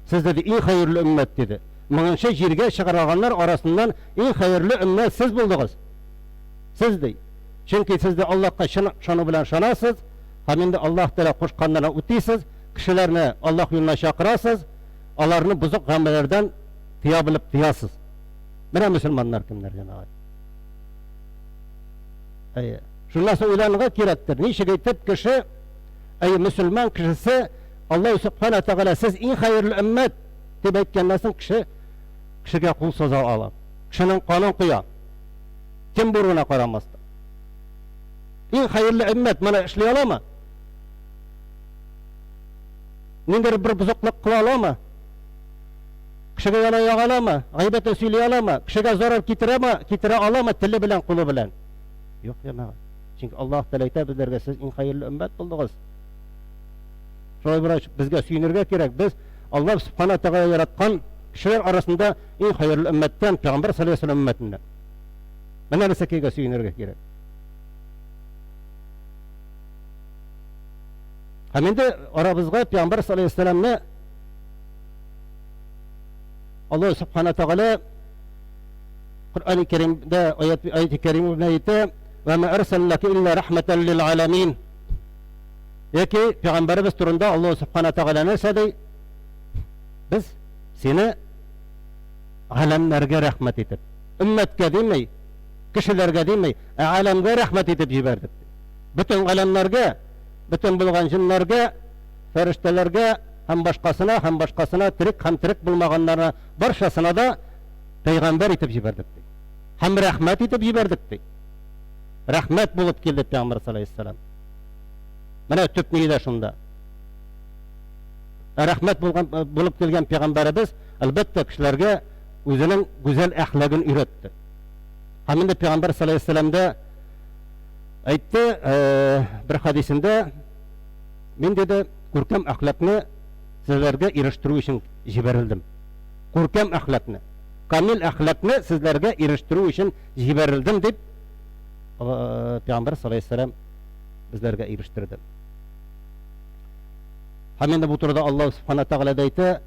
Сез диде иң хәерле өммәт диде. Моңынча җиргә чыгарылганнар арасыннан иң хәерле өммәт сез булдыгыз. Сез ди. Чөнки сез дә Аллаһка чын ышану белән ышанасыз һәм инде Аллаһ Тәгалә кушканнарны үтисез, кешеләрне Аллаһ юлына чакырасыз, аларны бозык гамәлләрдән тыя белеп тыясыз. Менә мөселманнар кемнәр, җәмәгать. Әйе. Шуннан соң уйланырга кирәктер. Ничек итеп кеше, әйе, мөселман кешесе Аллаһ Субхана Тәгалә сез иң хәерле өммәт дип әйткәннән соң кеше кешегә кул суза ала. Кешенең канын коя. Кем булуына карамастан. Иң хәерле өммәт моны эшли аламы? Ниндидер бер бозыклык кыла аламы? Кешегә яла яга аламы? Гайбәтен сөйли аламы? Кешегә зарар китерәме? Китерә аламы теле белән, кулы белән? Юк, җәмәгать. Чөнки Аллаһ Тәгалә әйтә безләргә, сез иң хәерле өммәт булдыгыз. Шулай булгач, безгә сөенергә кирәк. Без Аллаһ Субхана Тәгалә яраткан кешеләр арасында иң хәерле өммәттән, Пәйгамбәр саллаллаһу алейһи ва сәлләм өммәтеннән. Менә нәрсәкәйгә сөенергә кирәк. Һәм инде арабызга Пәйгамбәр саллаллаһу алейһи ва сәлләмне Аллаһ Субхана Тәгалә Коръән-и Кәримдә аят аят-и Кәрим белән әйтә: "Ва ма арсалнака илля рахматан лил аламин." Яки пәйгамбәребез турында Аллаһ Субхана Тәгалә нәрсә ди? Без сине галәмнәргә рәхмәт итеп, өммәткә дими, кешеләргә дими, ә галәмгә рәхмәт итеп җибәрдек. Бөтен галәмнәргә, бөтен булган җеннәргә, фәрештәләргә һәм башкасына, һәм башкасына, терек һәм терек булмаганнарына барчасына да пәйгамбәр итеп җибәрдек ди. Һәм рәхмәт итеп җибәрдек ди. Рәхмәт булып килде пәйгамбәр саллаллаһу Менә төп нигездә шунда. Ә рәхмәт булган булып килгән пәйгамбәребез, әлбәттә, кешеләргә үзенең гүзәл әхлагын өйрәтте. Һәм инде пәйгамбәр саллаллаһу алейһи дә әйтте, бер хадисендә, мин диде, күркәм әхлакны сезләргә ирештерү өчен җибәрелдем. Күркәм әхлакны, камил әхлакны сезләргә ирештерү өчен җибәрелдем дип пәйгамбәр саллаллаһу алейһи безләргә ирештерде. Һәм инде бу турыда Аллаһ Субхана Тәгалә дә әйтә: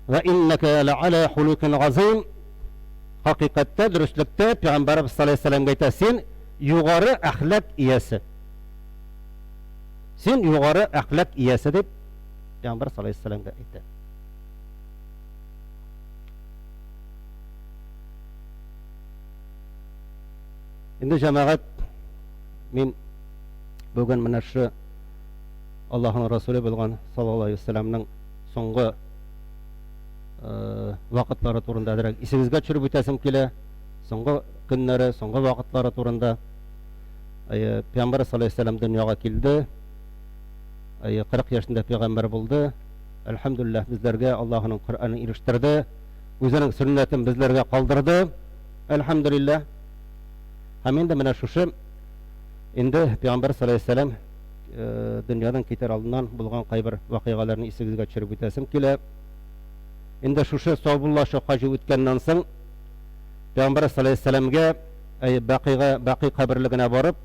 "Ва иннака лa'ала хулукин азим." Хакыйкатьтә, дөреслектә Пәйгамбәребез саллаллаһу алейһи әйтә: "Син югары әхлак иясе." Син югары әхлак иясе дип Пәйгамбәр саллаллаһу алейһи әйтә. Инде җәмәгать мин бүген менә шушы Аллаһның Расуле булган саллаллаһу алейһи вәсәлләмнең соңгы вакытлары турында әзрәк исегезгә төшереп үтәсем килә. Соңгы көннәре, соңгы вакытлары турында. Пәйгамбәр саллаллаһу алейһи вәсәлләм дөньяга килде. 40 яшендә пәйгамбәр булды. Әлхәмдүлилләһ, безләргә Аллаһының Коръәнен ирештерде. Үзенең сөннәтен безләргә калдырды. Әлхәмдүлилләһ. Һәм инде менә шушы инде Пәйгамбәр саллаллаһу алейһи вәсәлләм дөньядан китәр алдыннан булган кайбер вакыйгаларны исегезгә төшереп үтәсем килә. Инде шушы саубуллашу хаҗы үткәннән соң Пәйгамбәр саллаллаһу алейһи вәсәлләмгә Бакыйга, Бакый каберлегенә барып,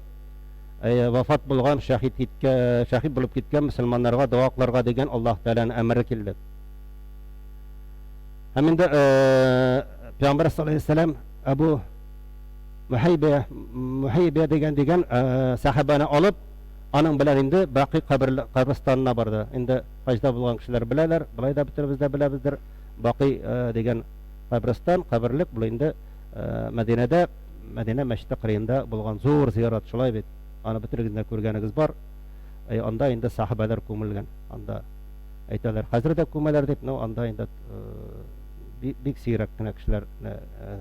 вафат булган, шәһид киткән, шәһид булып киткән мөселманнарга дога кылырга дигән Аллаһ Тәгаләнең әмере килде. Һәм инде Пәйгамбәр саллаллаһу алейһи вәсәлләм Әбу Мухайбия, Мухайбия дигән дигән сәхабәне алып, аның белән инде Бакый кабер каберстанына барды. Инде хаҗда булган кешеләр беләләр, болай да бөтенебез дә беләбездер. Бакый дигән каберстан, каберлек бу инде Мәдинәдә, Мәдинә мәчете кырыенда булган зур зиярат, шулай бит. Аны бөтенегезнең дә күргәнегез бар. Анда инде сахабәләр күмелгән. Анда әйтәләр, хәзер дә күмәләр дип, но анда инде бик сирәк кенә кешеләрне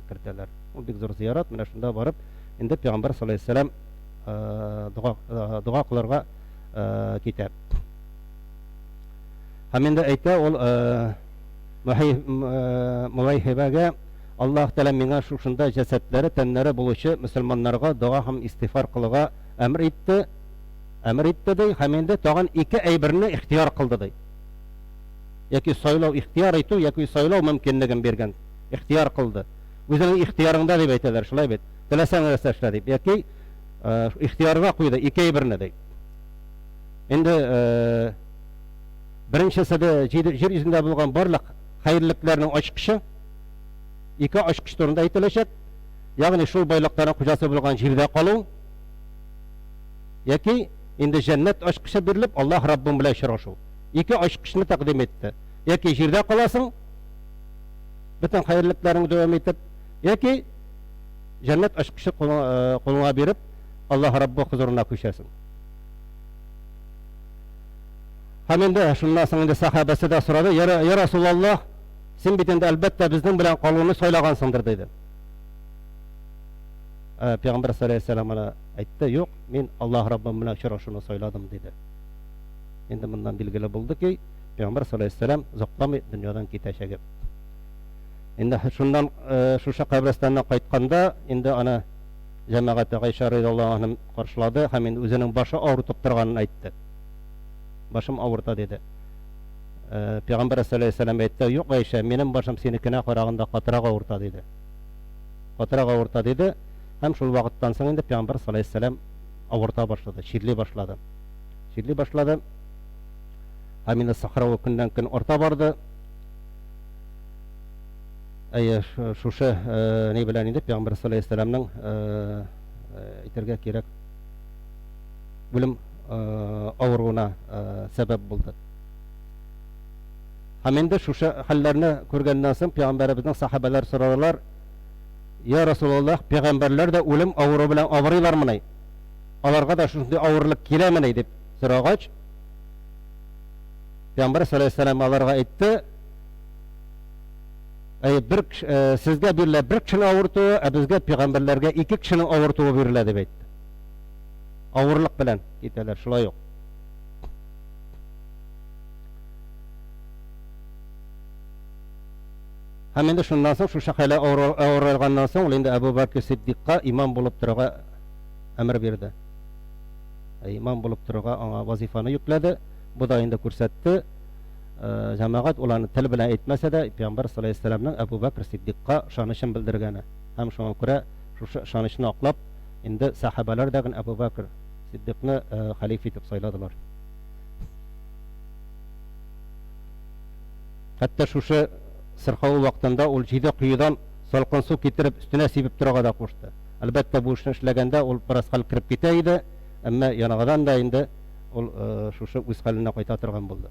кертәләр. Ул бик зур зиярат, менә шунда барып, инде Пәйгамбәр саллаллаһу алейһи вәсәлләм дога дога кылырга китә. Һәм инде әйтә ул Мулайхибәгә, Аллаһ Тәгалә миңа шушында җәсәдләре, тәннәре булучы мөселманнарга дога һәм истигъфар кылырга әмер итте, әмер итте ди, һәм инде тагын ике әйберне ихтыяр кылды ди. Яки сайлау, ихтыяр итү, яки сайлау мөмкинлеген биргән, ихтыяр кылды. Үзеңнең ихтыярыңда дип әйтәләр, шулай бит? Теләсәң нәрсә эшлә дип, яки ихтыярга куйды ике әйберне ди. Инде беренчесе дә җир йөзендә булган барлык хәерлекләрнең ачкычы, ике ачкыч турында әйтеләчәк. Ягъни шул байлыкларның хуҗасы булган җирдә калу, яки инде җәннәт ачкычы бирелеп, Аллаһ Раббың белән очрашу. Ике ачкычны тәкъдим итте. Яки җирдә каласың, бөтен хәерлекләреңне дәвам итеп, яки җәннәт ачкычы кулыңа биреп, Аллаһ Раббы хозурына күчәсең. Һәм инде шуннан соң инде сахабәсе дә сорады, Я Расулаллаһ, син бит инде әлбәттә безнең белән калуны сайлагансыңдыр, диде. Пәйгамбәр саллаллаһу алейһи вәсәлләм аны әйтте, юк, мин Аллаһ Раббым белән очрашуны сайладым, диде. Инде моннан билгеле булды ки, Пәйгамбәр саллаллаһу алейһи вәсәлләм озакламый дөньядан китәчәге. Инде шуннан шушы каберстаннан кайтканда, инде аны җәмәгате Гайшә радиаллаһу анһа каршылады һәм инде үзенең башы авыртып торганын әйтте. Башым авырта, диде. Пәйгамбәр саллаллаһу алейһи вәсәлләм әйтте, юк, Гайшә, минем башым синекенә караганда катырак авырта, диде. Катырак авырта, диде. Һәм шул вакыттан соң инде Пәйгамбәр саллаллаһу алейһи вәсәлләм авырта башлады, чирли башлады. Чирли башлады. Һәм инде сахравы көннән-көн арта барды. Әйе, шушы ни белән инде Пәйгамбәр саллаллаһу алейһи вәсәлләмнең әйтергә кирәк үлем авыруына сәбәп булды. Һәм инде шушы хәлләрне күргәннән соң Пәйгамбәребезнең сахабәләр сорадылар, Я Расулаллаһ, пәйгамбәрләр дә үлем авыруы белән авырыйлармыни? Аларга да шушындый авырлык киләмени? дип сорагач, Пәйгамбәр саллаллаһу алейһи вәсәлләм аларга әйтте, Әй, бер сезгә бирелә бер кешенең авыртуы, ә безгә пәйгамбәрләргә ике кешенең авыртуы бирелә дип әйтте. Авырлык белән китәләр, шулай ук. Һәм инде шуннан соң, шушы хәле авырайганнан соң, ул инде Әбу Бәкр Сиддикка имам булып торырга әмер бирде. Имам булып торырга аңа вазифаны йөкләде. Бу да инде күрсәтте, җәмәгать ул аны тел белән әйтмәсә дә, Пәйгамбәр саллаллаһу алейһи вәсәлләмнең Әбу Бәкр Сиддикка ышанычын белдергәне. Һәм шуңа күрә шушы ышанычны аклап, инде сәхабәләр дә Әбу Бәкр Сиддикны хәлиф итеп сайладылар. Хәтта шушы сырхавы вакытында ул җиде коедан салкын су китереп өстенә сибеп торырга да кушты. Әлбәттә, бу эшне эшләгәндә ул бераз хәл кереп китә иде, әмма янагадан да инде ул шушы үз хәленә кайта торган булды.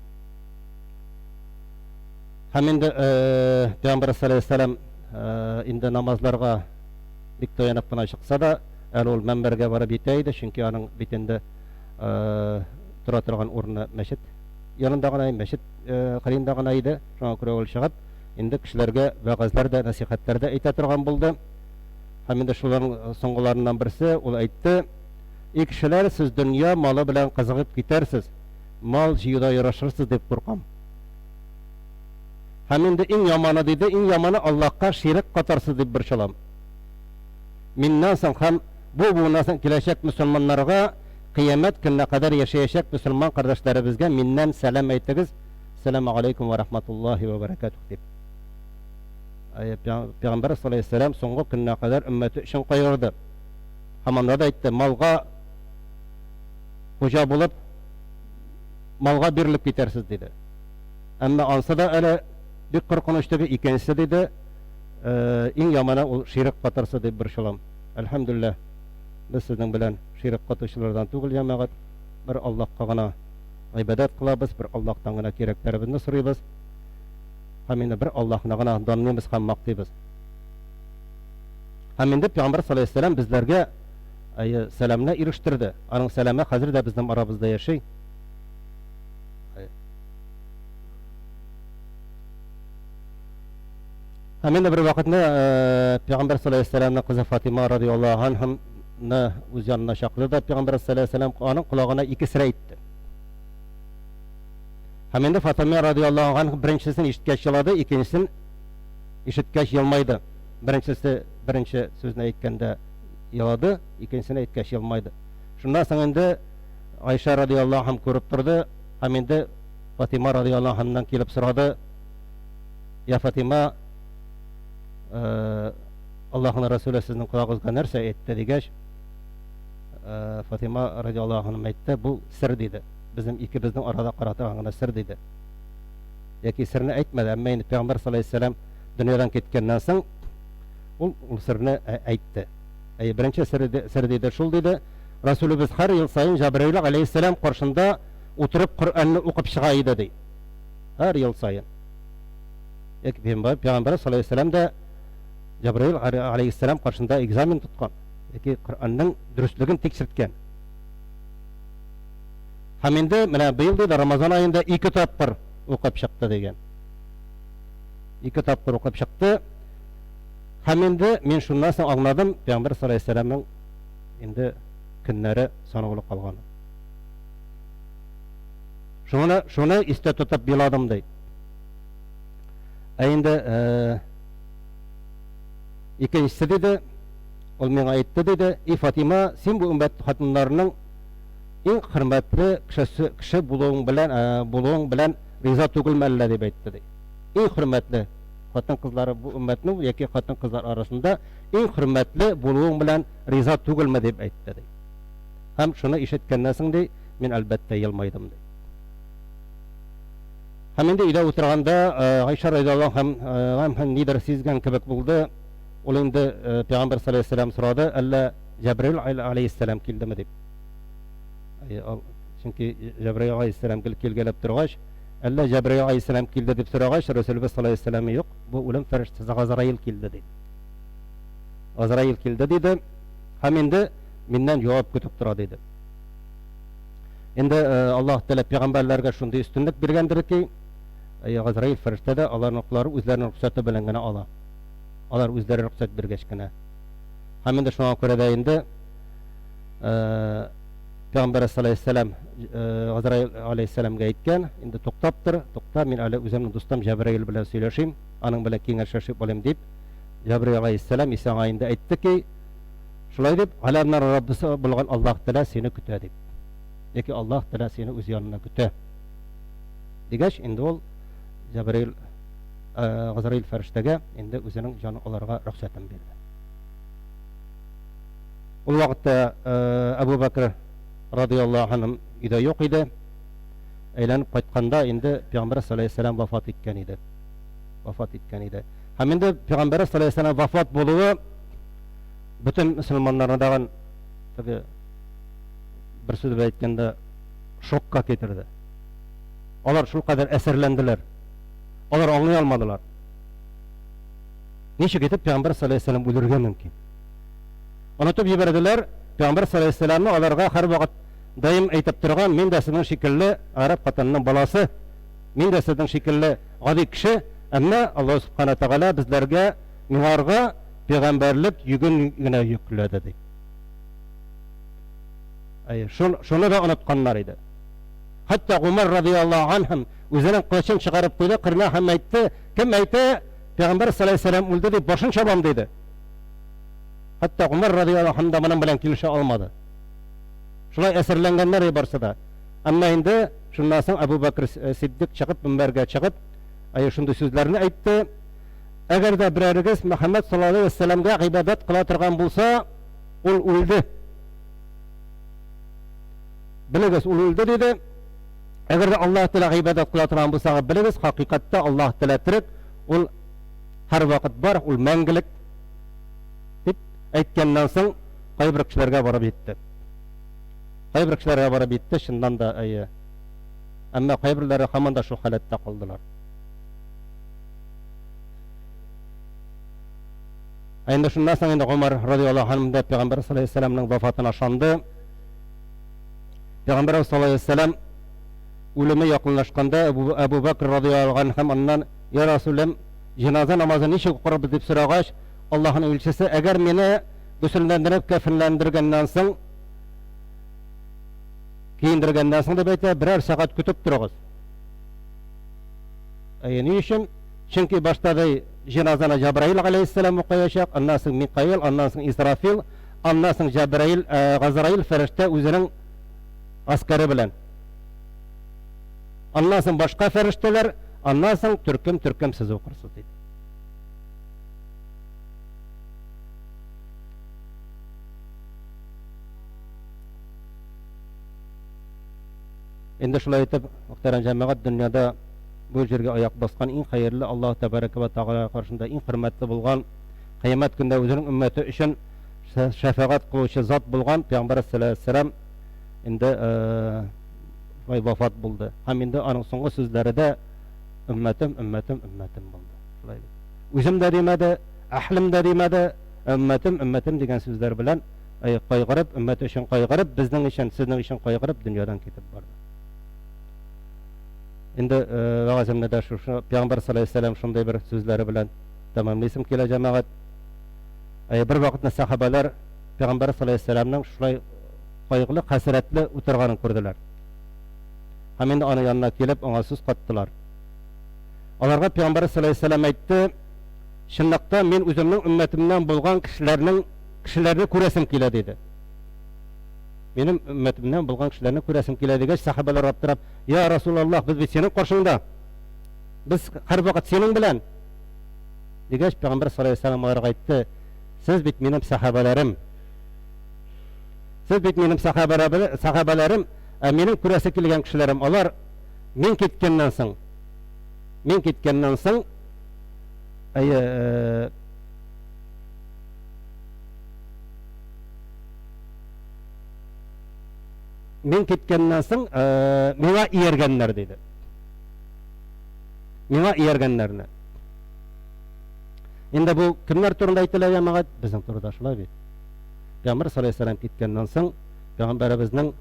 Һәм инде Пәйгамбәр саллаллаһу алейһи вәсәлләм инде намазларга бик таянып кына чыкса да, әле ул мәнбәргә барып җитә иде, чөнки аның бит инде тора торган урыны мәчет янында гына, мәчет кырыенда гына иде. Шуңа күрә ул чыгып, инде кешеләргә вәгазьләр дә, нәсыйхәтләр дә әйтә торган булды. Һәм инде шуларның соңгыларыннан берсе ул әйтте: "И кешеләр, сез дөнья малы белән кызыгып китәрсез, мал җыюда ярашырсыз дип куркам. Һәм инде иң яманы, диде, иң яманы Аллаһка ширек катарсыз дип борчылам. Миннән соң һәм бу буыннан соң киләчәк мөселманнарга, кыямәт көненә кадәр яшәячәк мөселман кардәшләребезгә миннән сәлам әйтегез, Сәламү алейкум вә рахматуллаһи вә бәрәкәтүһ, дип. Пәйгамбәр саллаллаһу алейһи вә сәлләм соңгы көненә кадәр өммәте өчен кайгырды. Һәм анда да әйтте, малга хуҗа булып, малга бирелеп китәрсез, диде. Әмма ансы да әле бик куркыныч түгел, икенчесе, диде, иң яманы ул ширек катырсы дип борчылам. Әлхәмдүлилләһ, без сезнең белән ширек катучылардан түгел, җәмәгать. Бер Аллаһка гына гыйбадәт кылабыз, бер Аллаһтан гына кирәкләребезне сорыйбыз. Һәм инде бер Аллаһны гына данлыйбыз һәм мактыйбыз. Һәм инде Пәйгамбәр саллаллаһу алейһи вәсәлләм безләргә әйе, сәламне ирештерде. Аның сәламе хәзер дә безнең арабызда яши. Һәм инде бер вакытны э, Пәйгамбәр саллаллаһу алейһи вәсәлләмнең кызы Фатима радиаллаһу анһаны үз янына чакырды да Пәйгамбәр саллаллаһу алейһи вәсәлләм аның колагына ике сер әйтте. Һәм инде Фатима радиаллаһу анһа беренчесен ишеткәч елады, икенчесен ишеткәч елмайды. Беренчесе беренче сүзне әйткәндә елады, икенчесен әйткәч елмайды. Шуннан соң инде Айша радиаллаһу анһа күреп торды һәм инде Фатима радиаллаһу анһадан килеп сорады. Я Фатима, э, Аллаһның Расуле сезнең колагыгызга нәрсә әйтте дигәч, э, Фатима радиаллаһу анһа әйтте, бу сер диде. Безнең икебезнең арада кара торган гына сер диде. Яки серне әйтмәде, әмма инде Пәйгамбәр саллаллаһу алейһи вәсәлләм дөньядан киткәннән соң ул ул серне э, әйтте. Әй, беренче сер, сер диде шул диде. Расулебез һәр ел саен Җабраил алейһиссәлам каршында утырып Коръәнне укып чыга иде ди. Һәр ел саен. Яки Пәйгамбәр саллаллаһу алейһи вәсәлләм дә Җабраил алейһиссәлам каршында экзамен тоткан. Яки Коръәннең дөреслеген тикшерткән. Һәм инде менә быел диде Рамазан аенда ике тапкыр укып чыкты дигән. Ике тапкыр укып чыкты. Һәм инде мин шуннан соң аңладым, Пәйгамбәр саллаллаһу алейһи вәсәлләмнең инде көннәре санаулы калган. Шуны, шуны истә тотып еладым ди. Ә инде э, икенчесе диде, ул миңа әйтте диде, "И Фатима, син бу өммәт хатыннарының иң хөрмәтле кешесе кеше булуың белән э, булуың белән риза түгелме әллә?" дип әйтте ди. Иң хөрмәтле хатын-кызлары бу өммәтнең яки хатын-кызлар арасында иң хөрмәтле булуың белән риза түгелме дип әйтте ди. Һәм шуны ишеткәннән соң ди, мин әлбәттә елмайдым ди. Һәм инде өйдә утырганда э, Гайшә радиаллаһу анһа э, нидер сизгән кебек булды. Ул инде э, Пәйгамбәр саллаллаһу алейһи вәсәлләм сорады, әллә Җәбраил алейһиссәлам килдеме дип. Чөнки Җәбраил алейһиссәлам гел килгәләп торгач, әллә Җәбраил алейһиссәлам килде дип сорагач, Рәсүлебез саллаллаһу алейһи вәсәлләм юк, бу үлем фәрештәсе Газраил килде диде. Газраил килде диде. Һәм инде миннән җавап көтеп тора диде. Инде э, Аллаһ Тәгалә пәйгамбәрләргә шундый өстенлек биргәндер ки, э, Газраил фәрештә дә аларның үзләренең рөхсәте белән генә ала. Алар үзләре рөхсәт биргәч кенә. Һәм инде шуңа күрә дә инде э, Пәйгамбәр саллаллаһу Газраил алейһиссәламгә әйткән, инде туктап тор, тукта, мин әле үземнең дустым Җәбраил белән сөйләшим, аның белән киңәшләшеп алыйм дип, Җәбраил алейһиссәлам исә аңа инде әйтте ки, шулай дип, галәмнәр Раббысы булган Аллаһ Тәгалә сине көтә дип. Яки Аллаһ Тәгалә сине үз янына көтә. Дигәч, инде ул Җәбраил Газраил фәрештәгә инде үзенең җанын алырга рөхсәтен бирде. Ул вакытта Әбу Бәкр радиаллаһу анһу өйдә юк иде. Әйләнеп кайтканда инде Пәйгамбәр саллаллаһу алейһи вәсәлләм вафат иткән иде. Вафат иткән иде. Һәм инде Пәйгамбәр саллаллаһу алейһи вәсәлләм вафат булуы бөтен мөселманнарны тагын теге бер сүз белән әйткәндә шокка китерде. Алар шулкадәр әсәрләнделәр. Алар аңлый алмадылар. Ничек итеп Пәйгамбәр саллаллаһу алейһи вәсәлләм үлергә мөмкин? Онытып җибәрделәр, Пәйгамбәр саллаллаһу алейһи вәсәлләмне аларга һәрвакыт даим әйтеп торган, мин дә сезнең шикелле гарәп хатынының баласы, мин дә сезнең шикелле гади кеше, әмма Аллаһ субхана тәгалә безләргә, миңарга пәйгамбәрлек йөген генә йөкләде ди. Әйе, шуны да онытканнар иде. Хәтта Гумар радиаллаһу анһу үзенең кылычын чыгарып куйды кырына һәм әйтте, кем әйтә, Пәйгамбәр саллаллаһу алейһи вәсәлләм үлде дип башын чабам диде. Хәтта Гумар радиаллаһу анһу да моның белән килешә алмады. Шулай әсәрләнгәннәр иде барсы да. Әмма инде шуннан соң Әбу Бәкр э, Сиддик чыгып, минбәргә чыгып, әйе шундый сүзләрне әйтте. Әгәр дә берәрегез Мөхәммәд саллаллаһу алейһи вәсәлләмгә гыйбадәт кыла торган булса, ул үлде. Белегез, ул үлде диде. Әгәр дә Аллаһ Тәгалә гыйбадәт кыла торган булсагыз, белегез, хакыйкатьтә Аллаһ Тәгалә терек, ул һәрвакыт бар, ул мәңгелек дип әйткәннән соң кайбер кешеләргә барып җитте. Кайбер кешеләргә барып җитте, чыннан да, әйе. Әмма кайберләре һаман да шул халәттә калдылар. Ә инде шуннан соң инде Гомар радиаллаһу анһу да Пәйгамбәр саллаллаһу алейһи вәсәлләмнең вафатына ышанды. Пәйгамбәр саллаллаһу алейһи вәсәлләм үлеме якынлашканда Әбу, Әбу Бәкр радиаллаһу анһу һәм аннан Я Расулем, җеназа намазын ничек укырбыз дип сорагач, Аллаһның илчесе, әгәр мине гөселләндереп кәфенләндергәннән соң, киендергәннән соң дип әйтә, берәр сәгать көтеп торыгыз. Әйе, ни өчен? Чөнки башта ди җеназаны Җабраил галәйһиссәлам укыячак, аннан соң Микаил, аннан соң Исрафил, аннан соң Җабраил, э, Газраил фәрештә үзенең гаскәре белән. Аннан соң башка фәрештәләр, аннан соң төркем-төркем сез укырсыз диде. Инде шулай итеп, мөхтәрәм җәмәгать, дөньяда бу җиргә аяк баскан иң хәерле Аллаһ тәбәрәкә вә тәгалә каршында иң хөрмәтле булган, кыямәт көндә үзенең өммәте өчен шәфәгать кылучы зат булган Пәйгамбәр саллаллаһу инде шулай вафат булды. Һәм инде аның соңгы сүзләре дә өммәтем, өммәтем, өммәтем булды. Шулай бит. Үзем дә димәде, әһлем дә димәде, өммәтем, өммәтем дигән сүзләр белән кайгырып, өммәте өчен кайгырып, безнең өчен, сезнең өчен кайгырып дөньядан китеп барды. Инде вәгаземне дә шушы Пәйгамбәр саллаллаһу алейһи вәсәлләм шундый бер сүзләре белән тәмамлыйсым килә, җәмәгать. Бер вакытны сахабалар Пәйгамбәр саллаллаһу алейһи вәсәлләмнең шулай кайгылы, хәсрәтле утырганын күрделәр. Һәм инде аның янына килеп, аңа сүз каттылар. Аларга Пәйгамбәр саллаллаһу алейһи вәсәлләм әйтте: "Чынлыкта мин үземнең өммәтемнән булган кешеләрнең кешеләрне күрәсем килә", диде. Минем өммәтемнән булган кешеләрне күрәсем килә дигәч, сахабалар аптырап, Я Расулаллаһ, без бит синең каршыңда. Без һәрвакыт синең белән. Дигәч, Пәйгамбәр саллаллаһу алейһи ва сәлләм аларга әйтте, Сез бит минем сахабаларым. Сез бит минем сахабаларым, ә минем күрәсе килгән кешеләрем алар мин киткәннән соң. Мин киткәннән соң, әйе, э, Мин киткәннән соң, э, миңа ияргәннәр диде. Миңа ияргәннәрне. Инде бу кемнәр турында әйтелә җәмәгать? Безнең турында шулай бит. Пәйгамбәр саллаллаһу алейһи киткәннән соң, пәйгамбәребезнең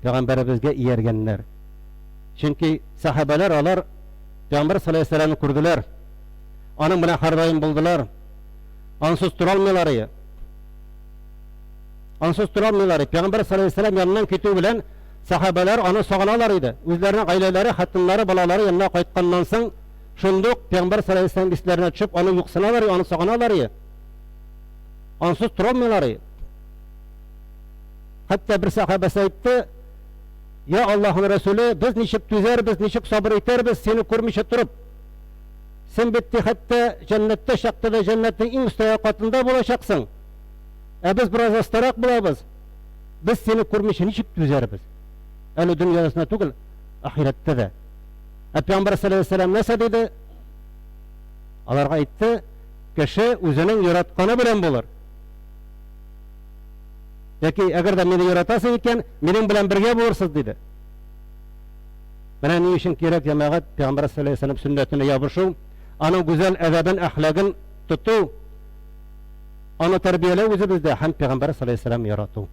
пәйгамбәребезгә ияргәннәр. Чөнки сахабәләр алар пәйгамбәр саллаллаһу алейһи күрделәр. Аның белән һәрдаим булдылар. Ансыз тора алмыйлар иде. Ансыз тора алмыйлар. Пәйгамбәр саллаллаһу алейһи вәсәлләм яныннан китү белән сахабәләр аны сагыналар иде. Үзләренең гаиләләре, хатыннары, балалары янына кайтканнан соң, шундук Пәйгамбәр саллаллаһу алейһи вәсәлләм исләренә төшеп, аны юксыналар, аны сагыналар иде. Ансыз тора алмыйлар иде. Хәтта бер сахабәсе әйтте, Я Аллаһның Расуле, без ничек түзәрбез, ничек сабыр итәрбез, сине күрмичә торып? Син бит хәтта җәннәттә чакта да җәннәтнең иң өстәге катында булачаксың. Ә без бераз астарак булабыз. Без сине күрмичә ничек түзәрбез? Әле дөньясына түгел, ахирәттә дә. Ә Пәйгамбәр саллаллаһу алейһи вәсәлләм нәрсә диде? Аларга әйтте, кеше үзенең яратканы белән булыр. Яки әгәр дә мине яратасыз икән, минем белән бергә булырсыз диде. Менә ни өчен кирәк җәмәгать Пәйгамбәр саллаллаһу алейһи вәсәлләм сөннәтенә ябышу, аның гүзәл әдәбен, әхлагын тоту, аны тәрбияләү үзебездә һәм Пәйгамбәр саллаллаһу алейһи вәсәлләм ярату.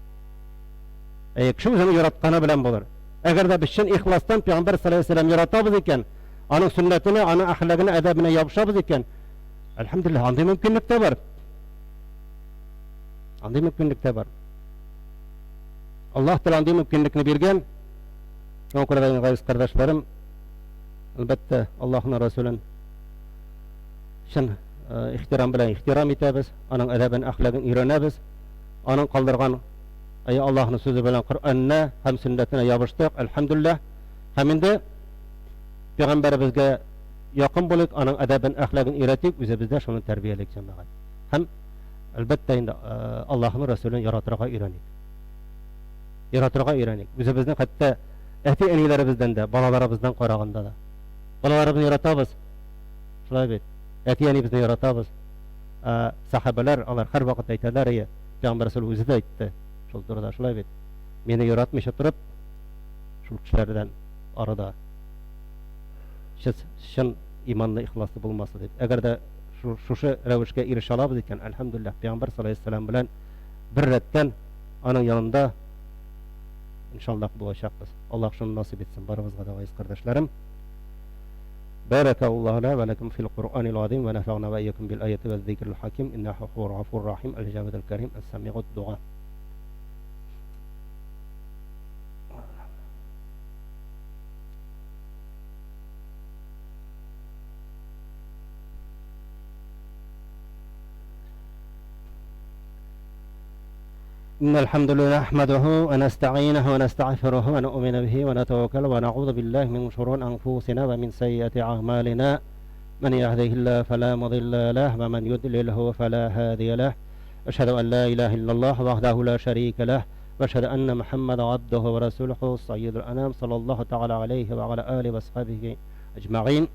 Әйе, кеше үзенең яратканы белән булыр. Әгәр дә без чын ихластан Пәйгамбәр саллаллаһу алейһи вәсәлләм яратабыз икән, аның сөннәтенә, аның әхлагына, әдәбенә ябышабыз икән, әлхәмдүлилләһ, андый мөмкинлек тә бар. Андый мөмкинлек тә бар. Аллаһ Тәгалә андый мөмкинлекне биргән. Шуңа күрә дә, газиз кардәшләрем, әлбәттә, Аллаһның Расулын чын э, ихтирам белән ихтирам итәбез, аның әдәбен, әхлагын өйрәнәбез, аның калдырган әй Аллаһның сүзе белән Коръәнне һәм сөннәтенә ябыштык, әлхәмдүлилләһ. Һәм инде пәйгамбәребезгә якын булыйк, аның әдәбен, әхлагын өйрәтик, үзебездә шуны тәрбиялик җәмәгать. Һәм әлбәттә инде э, Аллаһның Расулын яратырга өйрәник. Яратырга өйрәник. Үзебезнең хәтта әти-әниләребездән дә, балаларыбыздан караганда да. Балаларыбызны яратабыз. Шулай бит. Әти-әнибезне яратабыз. Ә сахабәләр, алар һәрвакыт әйтәләр, ие, Пәйгамбәр Расул үзе дә әйтте шул турыда, шулай бит. Мине яратмыйча торып, шул кешеләрдән арада чын иманлы, ихласлы булмаса дип. Әгәр дә шушы рәвешкә ирешә алабыз икән, әлхәмдүлилләһ, Пәйгамбәр саллаллаһу алейһи вәсәлләм белән бер рәттән аның янында иншаллаһ булачакбыз. Аллаһ шуны насыйп итсен барыбызга да, газиз кардәшләрем. بارك الله لنا ولكم في القرآن العظيم ونفعنا وإياكم بالآية والذكر الحكيم إنه هو الغفور الرحيم الجواد الكريم السميع الدعاء. إن الحمد لله نحمده ونستعينه ونستغفره ونؤمن به ونتوكل ونعوذ بالله من شرور أنفسنا ومن سيئات أعمالنا. من يهده الله فلا مضل له ومن يضلله فلا هادي له. أشهد أن لا إله إلا الله وحده لا شريك له، وأشهد أن محمدا عبده ورسوله سيد الأنام صلى الله تعالى عليه وعلى آله وصحبه أجمعين.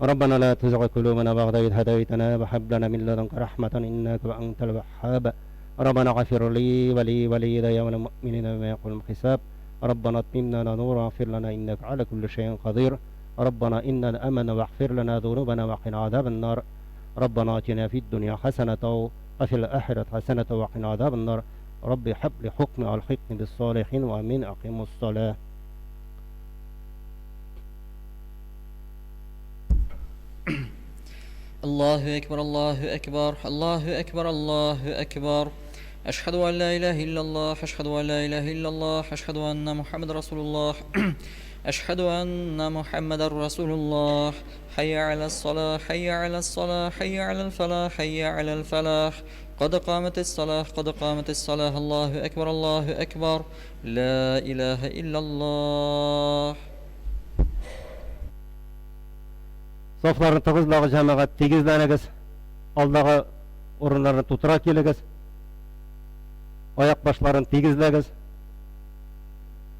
ربنا لا تزغ قلوبنا بعد إذ هديتنا وهب لنا من لدنك رحمة إنك أنت الوهاب. ربنا اغفر لي ولي ولي وللمؤمنين يوم يقوم الحساب. ربنا اتمم لنا نورا واغفر لنا إنك على كل شيء قدير. ربنا إننا آمنا واغفر لنا ذنوبنا وقنا عذاب النار. ربنا آتنا في الدنيا حسنة وفي الآخرة حسنة وقنا عذاب النار. ربي هب لي حكم والحقني بالصالحين وآمين. أقيموا الصلاة. الله أكبر الله أكبر الله أكبر الله أكبر. أشهد أن لا إله إلا الله، أشهد أن لا إله إلا الله، أشهد أن محمد رسول الله، أشهد أن محمد رسول الله. حي على الصلاة، حي على الصلاة، حي على الفلاح، حي على الفلاح. قد قامت الصلاة، قد قامت الصلاة. الله أكبر الله أكبر، لا إله إلا الله. Сафларны тыгызлагыз, җәмәгать, тигезләнегез. Алдагы урыннарны тутыра килегез. Аяк башларын тигезләгез.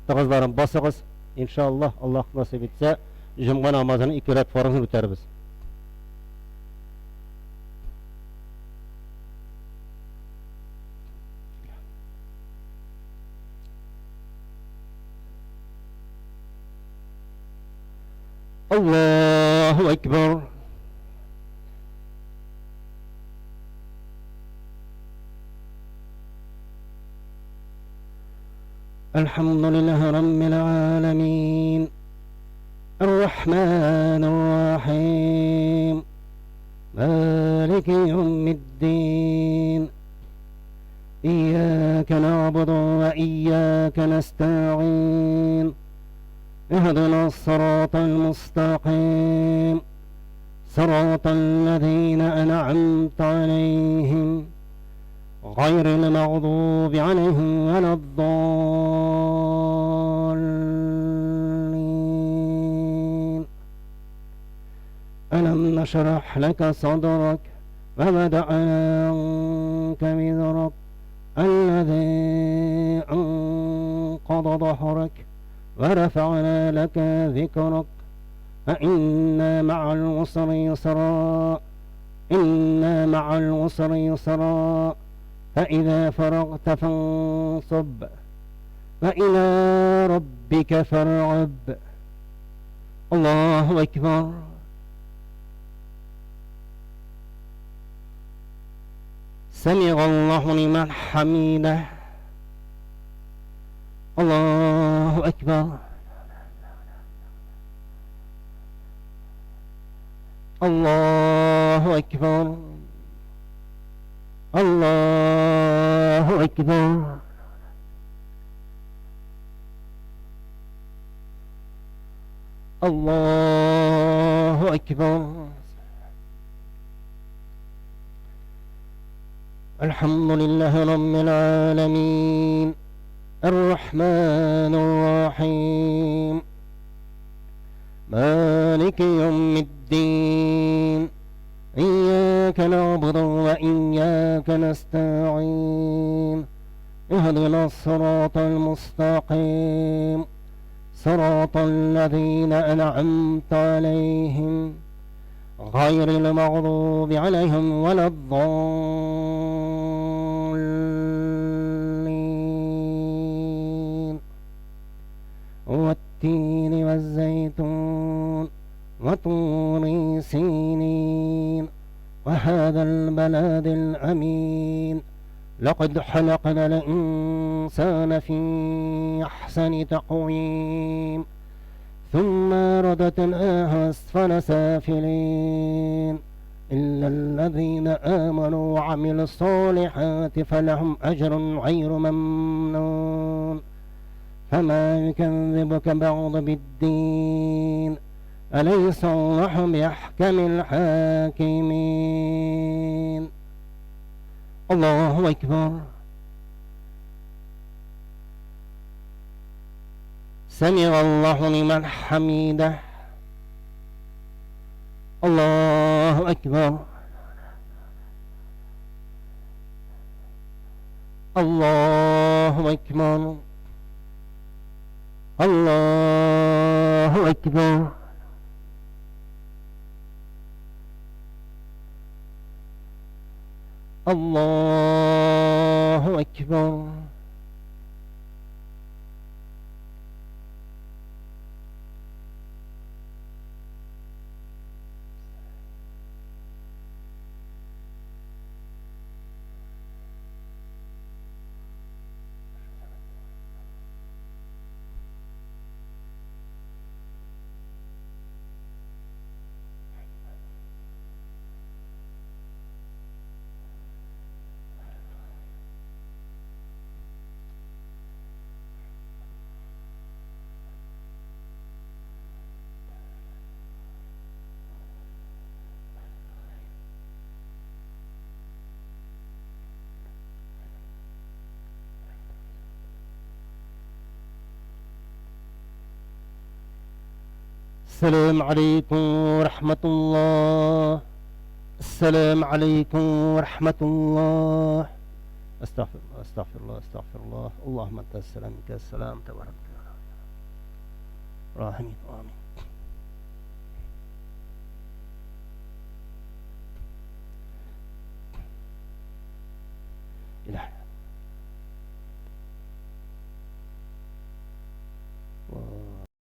Тыгызларын басыгыз. Иншаллаһ, Аллаһ насыйп итсә, җомга намазын ике рәт фарызын үтәрбез. Аллаһу акбар. الحمد لله رب العالمين الرحمن الرحيم مالك يوم الدين إياك نعبد وإياك نستعين اهدنا الصراط المستقيم صراط الذين أنعمت عليهم غير المغضوب عليهم ولا الضالين. ألم نشرح لك صدرك ووضعنا عنك وزرك الذي أنقض ظهرك ورفعنا لك ذكرك فإن مع العسر يسرا إن مع العسر يسرا فإذا فرغت فانصب وإلى ربك فارغب. الله أكبر. سمع الله لمن حمده. الله أكبر. الله أكبر. الله أكبر. الله أكبر. الحمد لله رب العالمين الرحمن الرحيم مالك يوم الدين إياك نعبد وإياك نستعين اهدنا الصراط المستقيم صراط الذين أنعمت عليهم غير المغضوب عليهم ولا الضالين. والتين والزيتون وطور سينين وهذا البلد الأمين. لقد خلقنا الإنسان في أحسن تقويم ثم رددناه أسفل سافلين إلا الذين آمنوا وعملوا الصالحات فلهم أجر غير ممنون. فما يكذبك بعد بالدين أليس الله بأحكم الحاكمين. الله أكبر. سمع الله لمن حمده. الله أكبر. الله أكبر. الله أكبر. الله أكبر. السلام عليكم ورحمة الله. السلام عليكم ورحمة الله. أستغفر الله أستغفر الله أستغفر الله. اللهم أنت السلام منك السلام تبارك وتعالى. آمين آمين. إلى